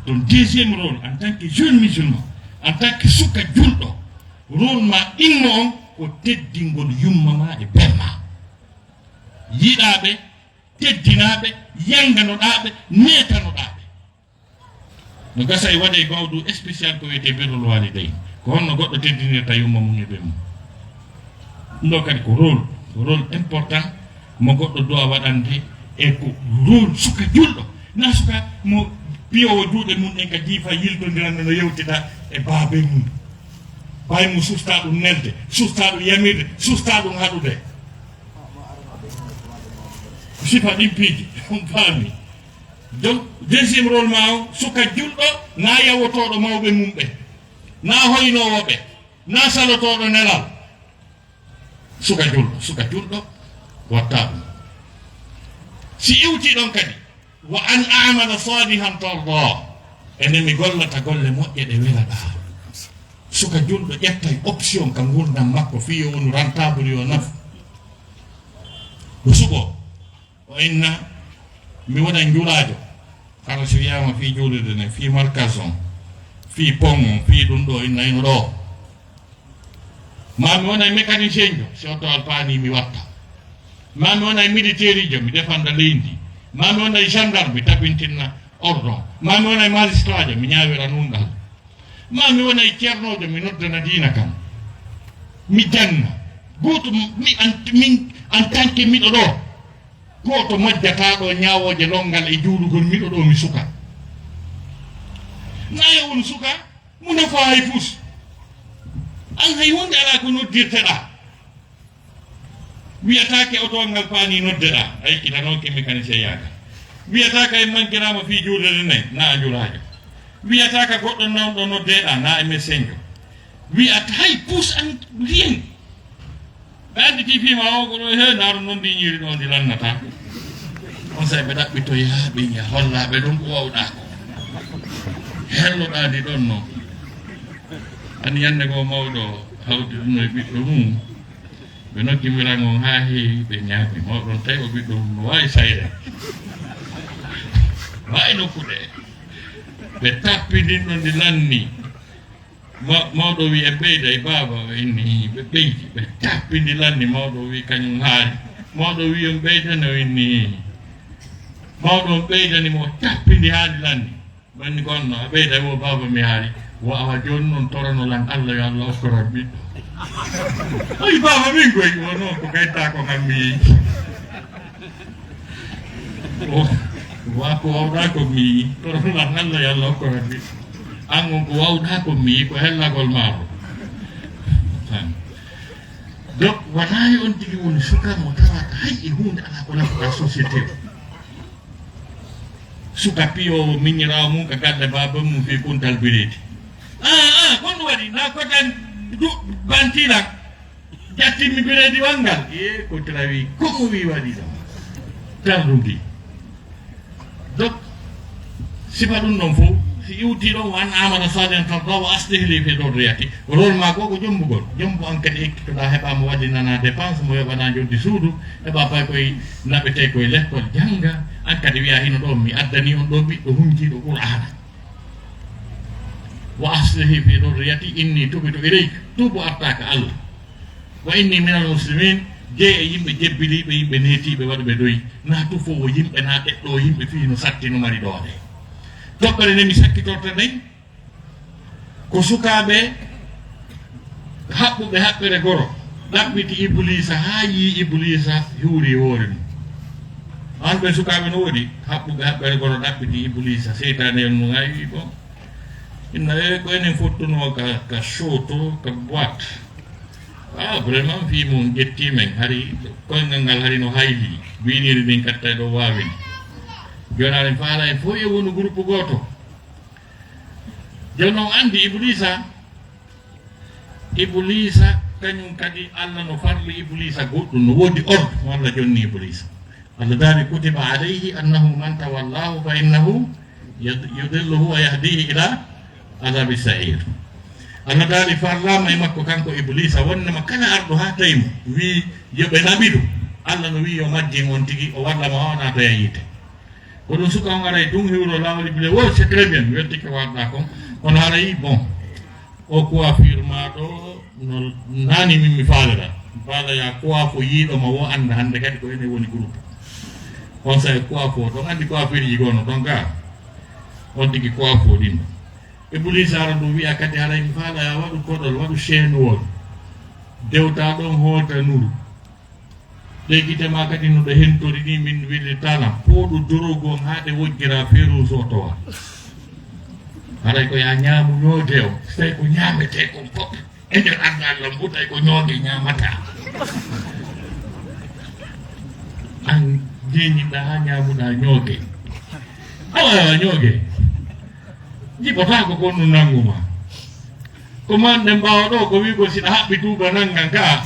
Ton deuxième rôle, en tant que jeune musulman, en tant que suka julɗo, rôle ma ɗimmo on ko teddingol yumma ma e ben ma. Yiɗaaɓe, teddinaaɓe, yannganoɗaaɓe, neetanoɗaaɓe. No gasa e waɗe mawdu spécial ko wiyetee birrul walidayn. Ko honno goɗɗo teddinirta yumma mum e ben mum. Ɗum ɗo kadi ko rôle, ko rôle important mo goɗɗo duwa waɗande, e ko rôle suka julɗo. Na suka mo piyowo juuɗe mum ɗen ka jiifa yiltondiranno no yewtida e baabe mum. Baay mum susta ɗum nelde, susta ɗum yamirde, susta ɗum haɗude. Sifa ɗin piiji, on faami. Donc, deuxième rôle ma on, suka julɗo, na yawotooɗo mawɓe mum ɓe, na hoynoowo ɓe. Na salotooɗo nelal. Suka julɗo, suka julɗo, watta ɗum. Si iwti ɗon kadi, wa an a'mala salihan tardah, enen mi gollata golle moƴƴe ɗe welaɗa. Suka julɗo ƴettay option ka ngurdam makko fii yo wonu rentable, yo nafu. Ko suɓo. O inna, mi wona njulaajo. Kala si wiyaama fii juulirde nden, fii markas on, fii pon on, fii ɗum ɗo, inna ino ɗo. Maa mi wona e mécanicien jo, si oto alpaani mi watta. Maa mi wona e militaire jo, mi defanda leydi. Maa mi wona e gendarme, mi tabintinna ordre. Maa mi wona e magistrat jo, mi ñaawira nunɗal. Maa mi wona e ceernoojo, mi noddana diina kan. Mi janna. Gooto mi, an, min, en tant que miɗo ɗo. Gooto majjataaɗo ñaawooje lonngal e juulugol, miɗo ɗo mi suka. Naye won suka, mo nafa hay fus. An hay hunde alaa ko noddirteɗaa. Wiyataake oto ngal paani noddeɗaa, a yikkitanooke mécanicien yaaka. Wiyataake en mankiraama fii juulirde nayi, na a njulaajo. Wiyataake goɗɗo nawɗo noddeɗaa, na e médecin jo. Wiyata hay pousse an rien. Ɓe annditi fii ma o ko ɗo he ndaaro non ndi ñiiri ɗo ndi lannata. On say ɓe ɗaɓɓitoyaa ɓe ña hollaaɓe ɗum ko wawɗaa ko. Helloɗaa ndi ɗon non. An ñannde goo mawɗo hawti ɗum e ɓiɗɗo mum. Ɓe nokki mi rango haa heewi, ɓe ñaami. Mawɗo on tawi o ɓiɗɗo mum no waawi sayre. Waawi nokkude. Ɓe tappindin ɗon ndi lanni. Ma-, mawɗo wi en ɓeyda e baaba o inni ɓe ɓeydi. Ɓe tappindi lanni. Mawɗo wi kañum haali. Mawɗo wi on ɓeydane o inni. Mawɗo on ɓeydani mo tappindi haa ndi lanni. Manni ko anno, a ɓeyda wo baaba mi haali. Wo awa jooni noon torano lan Allah yo Allah okkoran ɓiɗɗo. Oyi baaba min koy, wo noon ko gayta ko ngan mi yeeyi. O, wa ko wawɗa ko mi yeeyi. Torano lan Allah yo Allah okkoran ɓiɗɗo. An on ko wawɗa ko mi yeeyi, ko hellagol maaro. Tan. Donc, wonaa yo on tigi woni suka mo tawata hay e huunde alaa ko nafuɗa société o. Suka piyoowo miñiraawo mum ka galle baaba mum fii kuntal bireedi. Ah, ah, kono waɗi, na ko tan du-, bantilan. Ƴattinmi bireedi wanngal. Ye, ko trawi, ko mo wi waɗi ɗo. Tan ɗum di. Donc, sifa ɗum ɗon fof, si iwtii ɗon, wa an amala salihan tarda wa aslih li fi durriyati. Rôle ma ko, ko jombugol. Jombu an kadi ekkitoɗaa, heɓa mo waɗinana dépense, mo yoɓana njoɓdi suudu, heɓa pay koye naɓetee koye lekkol jannga. An kadi wiya hino ɗo mi addani on ɗo ɓiɗɗo hunjiiɗo Qur'aana. Wa aslihi fi durriyati inni tubtu ilayk. Tuubu artaaka Allah. Wa inni minal muslimin. Jeye e yimɓe jebbiliiɓe, yimɓe neetiiɓe, waɗuɓe doyi. Na tufoowo yimɓe, na ɗeɗɗo yimɓe fii no satti no mari doole. Toɓɓere nde mi sakkitorta nden, ko sukaaɓe haɓɓuɓe haɓɓere goro ɗaɓɓiti Ibuliisa haa yii Ibuliisa huuri e hoore mum. An ɓe sukaaɓe no woodi haɓɓuɓe haɓɓere goro ɗaɓɓiti Ibuliisa, seytaane en mum, a yii, bon. Inna e ko enen fottunoo ka, ka show to, ka boîte. Ah, vraiment, fii mum ƴettii men, hari koyngal ngal hari no hayli, wiiniri ndin kattay ɗo waawini. Jooni aɗen faala en fof e wonu groupe gooto. Jooni on anndi Ibuliisa, Ibuliisa kañum kadi Allah no farli Ibuliisa goɗɗum, no woodi ordre mo Allah jonni Ibuliisa. Allah daali, kutiba alayhi annahu man tawallahu fa innahu yud-, yudilluhu wa yahdihi ila azabi sa'ir. Allah daali farlaama e makko kanko Ibuliisa wonnema kala arɗo haa tawi mo wii yo ɓe naɓidu, Allah no wii yo majjin on tigi, o walla ma o naatoya yiite. Ko ɗum suka on aray tun hiwro laawol Ibuliisa, wo c'est très bien, mi weltike warɗa kon, kono haray bon. O coiffure ma ɗo, no nani min mi faalira. Faala ya coiffe yiiɗo ma wo annda hannde kadi ko enen woni groupe. On say coiffe o, ɗon anndi coiffure ji gono, ɗon ga. On tigi coiffe o ɗin. Ibuliisa ara ɗum wiya kadi haray mi faala ya waɗu koɗol, waɗu chaîne wol. Dewta ɗon hoota nuru. Ɗe gite ma kadi no ɗe hentori ni min weli tala. Pooɗu dorogu on haa ɗe wojjira feru sotowa. Haray ko ya ñaamu ñooge o. So tawi ko ñaametee kon fof. E nder anndal lambu tawi ko ñooge ñaamata. An jeñiɗa haa ñaamuɗa ñooge. Awa, awa, ñooge. Jiɓotaako ko ɗum nannguma. Ko man ɗen ɓaawa ɗo, ko wi'ugol si ɗa haɓɓi tuuba nanngan ka,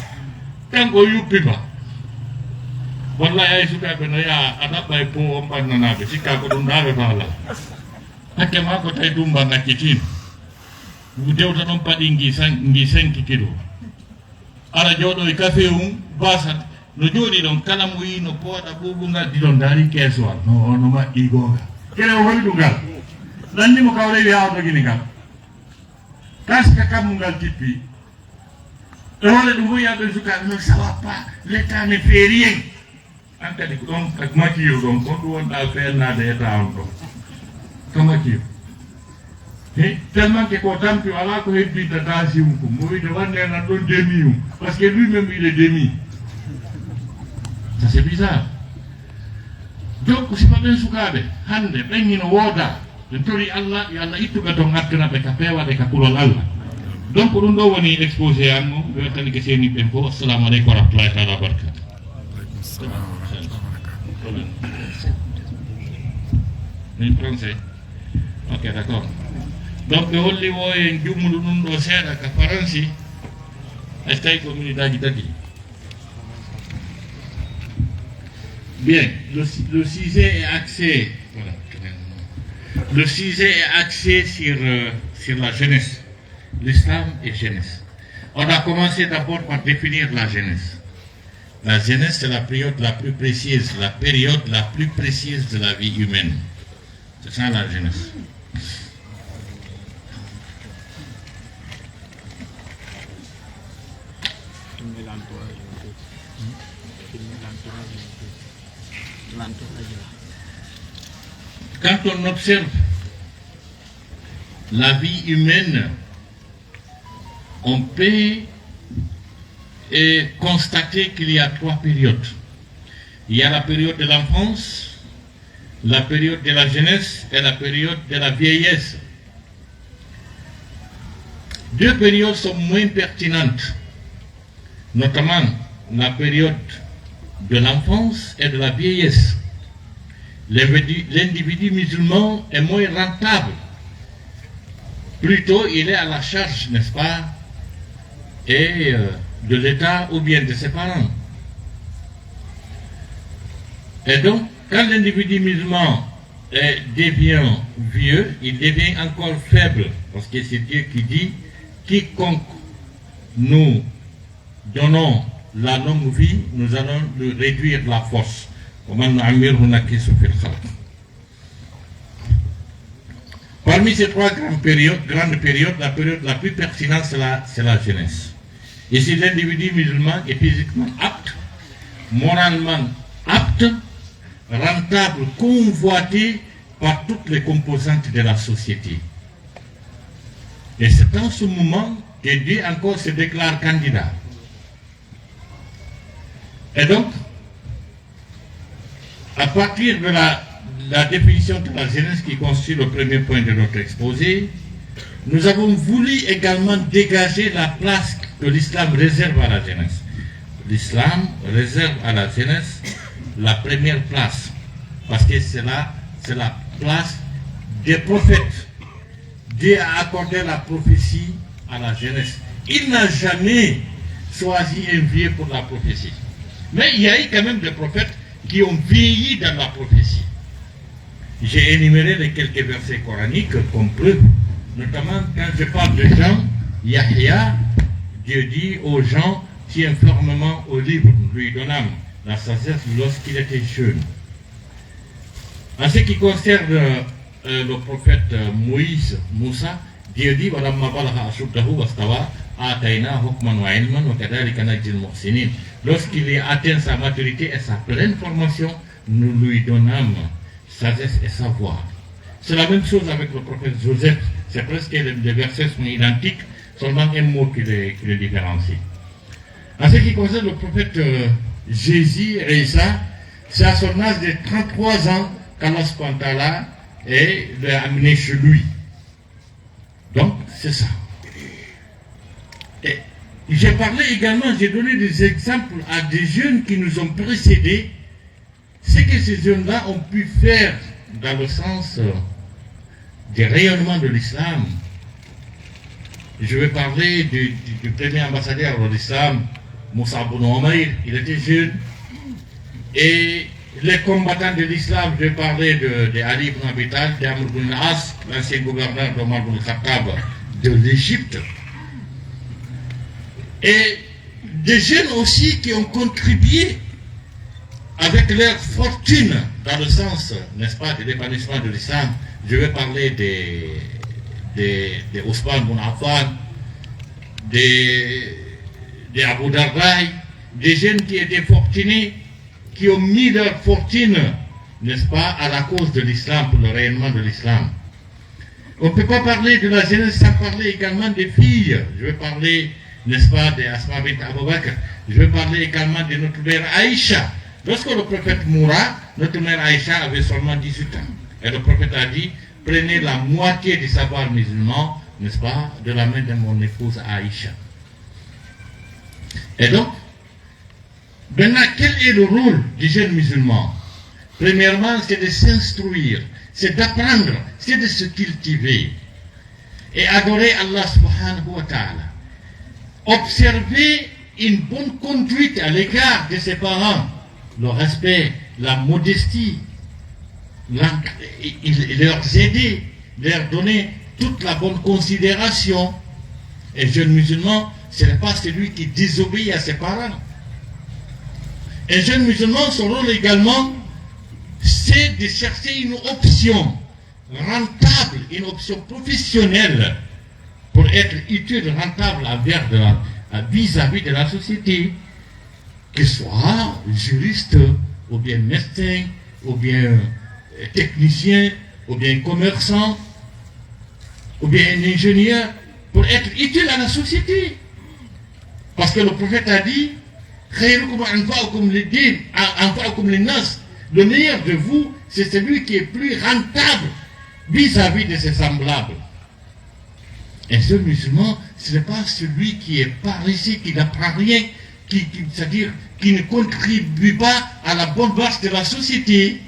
kanko o yuppi ma. Wallahi, ay sukaaɓe no yaha, a ɗaɓɓa e po on ɓannanaaɓe, sikkaa ko ɗum ɗaaɓe faala. Hakke maa ko tawi tuuba ngaccitiin. Ngu dewta ɗon paɗi ngi san-, ngi cinq kilo. Ara jooɗo e café um, basa, no jooɗi ɗon, kala mo yii no pooɗa ɓuuɓu ngal, ɗiɗon ndaari keesuwal. No, no maɓɓi goonga. Kene o holi ɗum ngal. Lanndi mo kawre wi'a o dogini ngal. Parce que kammu ngal tippi. E hoore ɗum fof, yaaɓe sukaaɓe noon, ça va pas, l'État ne fait rien. An kadi ko ɗon, ko makiyo ɗon, kon ɗum wonɗa feennaade État on ɗon. Ko makiyo. He, tellement que ko tampi, alaa ko heddinta tension ko. Mo wiyde wannde nan ɗon demi um. Parce que lui-même, il est demi. Ça, c'est bizarre. Donc, si ɓen sukaaɓe, hannde, ɓen hino wooda. En tori Allah, yo Allah ittu ɓe ton, artirana ɓe ka peewal e ka kulol Allah. Donc, ɗum ɗo woni exposé an mo, mi weltanike seeniiɓe ɓen fof. Assalamu aleykum wa rahmatullahi taala wa barakatuh. En français. Ok, d'accord. Donc, ɓe holli wo en jummudu ɗum ɗo seeɗa ka faransi, hay so tawi ko minitaaji tati. Bien, le, le sujet est axé, voilà, le sujet est axé sur, euh, sur la jeunesse, l'islam et jeunesse. On a commencé d'abord par définir la jeunesse. La jeunesse, c'est la période la plus précieuse, la période la plus précieuse de la vie humaine. C'est ça la jeunesse. Quand on observe la vie humaine, on peut, euh, constater qu'il y a trois périodes. Il y a la période de l'enfance, la période de la jeunesse et la période de la vieillesse. Deux périodes sont moins pertinentes, notamment la période de l'enfance et de la vieillesse. L'individu, l'individu musulman est moins rentable. Plutôt, il est à la charge, n'est-ce pas, et, euh, de l'État ou bien de ses parents. Et donc, quand l'individu musulman est, devient vieux, il devient encore faible, parce que c'est Dieu qui dit, quiconque nous donnons la longue vie, nous allons lui réduire la force. ومن نعمره ننكسه في الخلق. Parmi ces trois grandes périodes, grandes périodes, la période la plus pertinente, c'est la, c'est la jeunesse. Ici, l'individu musulman est physiquement apte, moralement apte, rentable, convoité par toutes les composantes de la société. Et c'est en ce moment que Dieu encore se déclare candidat. Et donc, à partir de la, la définition de la jeunesse qui constitue le premier point de notre exposé, nous avons voulu également dégager la place que l'islam réserve à la jeunesse. L'islam réserve à la jeunesse la première place, parce que c'est la, c'est la place des prophètes. Dieu a accordé la prophétie à la jeunesse. Il n'a jamais choisi un vieux pour la prophétie. Mais il y a eu quand même des prophètes qui ont vieilli dans la prophétie. J'ai énuméré les quelques versets coraniques comme preuve, notamment quand je parle de Jean, Yahya, Dieu dit aux gens, tu es fermement au livre, nous lui donnâmes la sagesse lorsqu'il était jeune. En ce qui concerne, euh, euh, le prophète, euh, Moïse, Moussa, Dieu dit, ولما بلغ أشده واستوى آتيناه حكما وعلما وكذلك نجزي المحسنين. Lorsqu'il a atteint sa maturité et sa pleine formation, nous lui donnâmes sagesse et savoir. C'est la même chose avec le prophète Joseph. C'est presque les, les versets sont identiques, seulement un mot qui les, qui les différencie. En ce qui concerne le prophète, euh, Jésus, Isa, c'est à son âge de trente-trois ans qu'Allah subhanahu wa ta'ala est, l'a amené chez lui. Donc, c'est ça. Et j'ai parlé également, j'ai donné des exemples à des jeunes qui nous ont précédés. Ce que ces jeunes-là ont pu faire dans le sens, euh, du rayonnement de l'islam, Je vais parler du, du, du premier ambassadeur de l'islam, Moussa Boun Omeir. Il était jeune. Et les combattants de l'islam, je vais parler de, de Ali ibn Abi Talib, d'Amr ibn al-As, l'ancien gouverneur d'Omar ibn Khattab de l'Égypte. Et des jeunes aussi qui ont contribué avec leur fortune dans le sens, n'est-ce pas, de l'épanouissement de l'islam. Je vais parler des, des, des Ousmane Boun Affan, des, des Abu Darda, des jeunes qui étaient fortunés, qui ont mis leur fortune, n'est-ce pas, à la cause de l'islam, pour le rayonnement de l'islam. On ne peut pas parler de la jeunesse sans parler également des filles. Je vais parler, n'est-ce pas, de Asma bint Abu Bakr. Je vais parler également de notre mère Aïcha. Lorsque le prophète mourra, notre mère Aïcha avait seulement dix-huit ans. Et le prophète a dit, prenez la moitié du savoir musulman, n'est-ce pas, de la main de mon épouse Aïcha. Et donc, maintenant, quel est le rôle du jeune musulman? Premièrement, c'est de s'instruire, c'est d'apprendre, c'est de se cultiver et adorer Allah subhanahu wa ta'ala. Observer une bonne conduite à l'égard de ses parents, le respect, la modestie, la, il, leur aider, leur donner toute la bonne considération. Un jeune musulman, ce n'est pas celui qui désobéit à ses parents. Un jeune musulman, son rôle également, c'est de chercher une option rentable, une option professionnelle pour être utile, rentable envers de la, vis-à-vis de la société, qu'il soit juriste, ou bien médecin, ou bien euh, technicien, ou bien commerçant, ou bien un ingénieur, pour être utile à la société. Parce que le prophète a dit, خيركم أنفعكم للدين، أنفعكم للناس. Le meilleur de vous, c'est celui qui est plus rentable vis-à-vis de ses semblables. Un seul musulman, ce n'est pas celui qui est paresseux, qui n'apprend rien, qui, qui- c'est-à-dire qui ne contribue pas à la bonne marche de la société.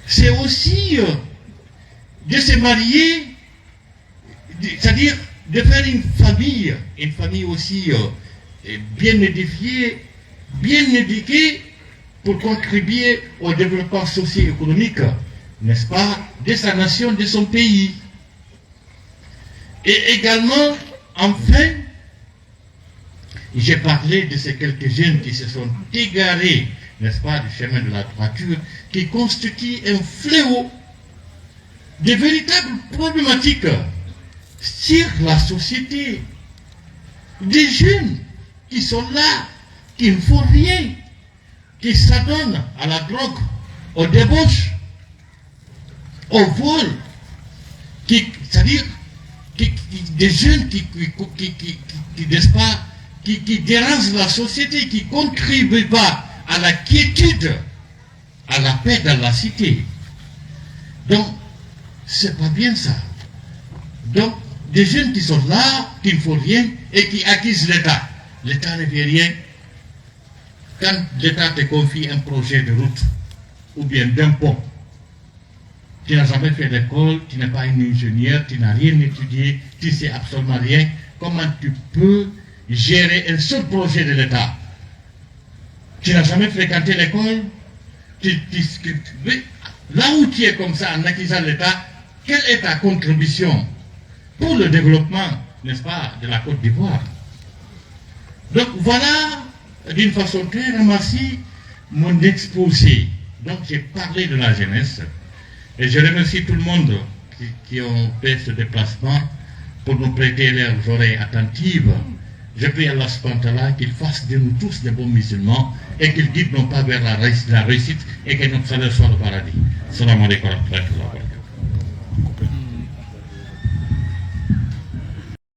C'est aussi euh, de se marier, de- c'est-à-dire de faire une famille, une famille aussi euh, bien édifiée, bien éduquée, pour contribuer au développement socio-économique, n'est-ce pas, de sa nation, de son pays. Et également, enfin, j'ai parlé de ces quelques jeunes qui se sont égarés, n'est-ce pas, du chemin de la droiture, qui constituent un fléau, de véritables problématiques sur la société. Des jeunes qui sont là, qui ne font rien, qui s'adonnent à la drogue, aux débauches, au vol, qui, c'est-à-dire qui, qui- des jeunes qui, qui, qui, qui- qui- qui, n'est-ce pas, qui, qui dérangent la société, qui contribuent pas à la quiétude, à la paix dans la cité. Donc, c'est pas bien ça. Donc, des jeunes qui sont là, qui ne font rien et qui accusent l'État. L'État ne fait rien. Quand l'État te confie un projet de route ou bien d'un pont, tu n'as jamais fait l'école, tu n'es pas un ingénieur, tu n'as rien étudié, tu sais absolument rien. Comment tu peux gérer un seul projet de l'État? Tu n'as jamais fréquenté l'école, tu discutes. Mais là où tu es comme ça, en accusant l'État, quelle est ta contribution pour le développement, n'est-ce pas, de la Côte d'Ivoire? Donc voilà, d'une façon très ramassée, mon exposé. Donc j'ai parlé de la jeunesse et je remercie tout le monde qui, qui ont fait ce déplacement pour nous prêter leurs oreilles attentives. Je prie Allah subhanahu wa ta'ala qu'il fasse de nous tous des bons musulmans et qu'il guide nos pas vers la réussite, la réussite et que notre salaire soit le paradis. Salam alaikum wa rahmatullahi wa barakatuh.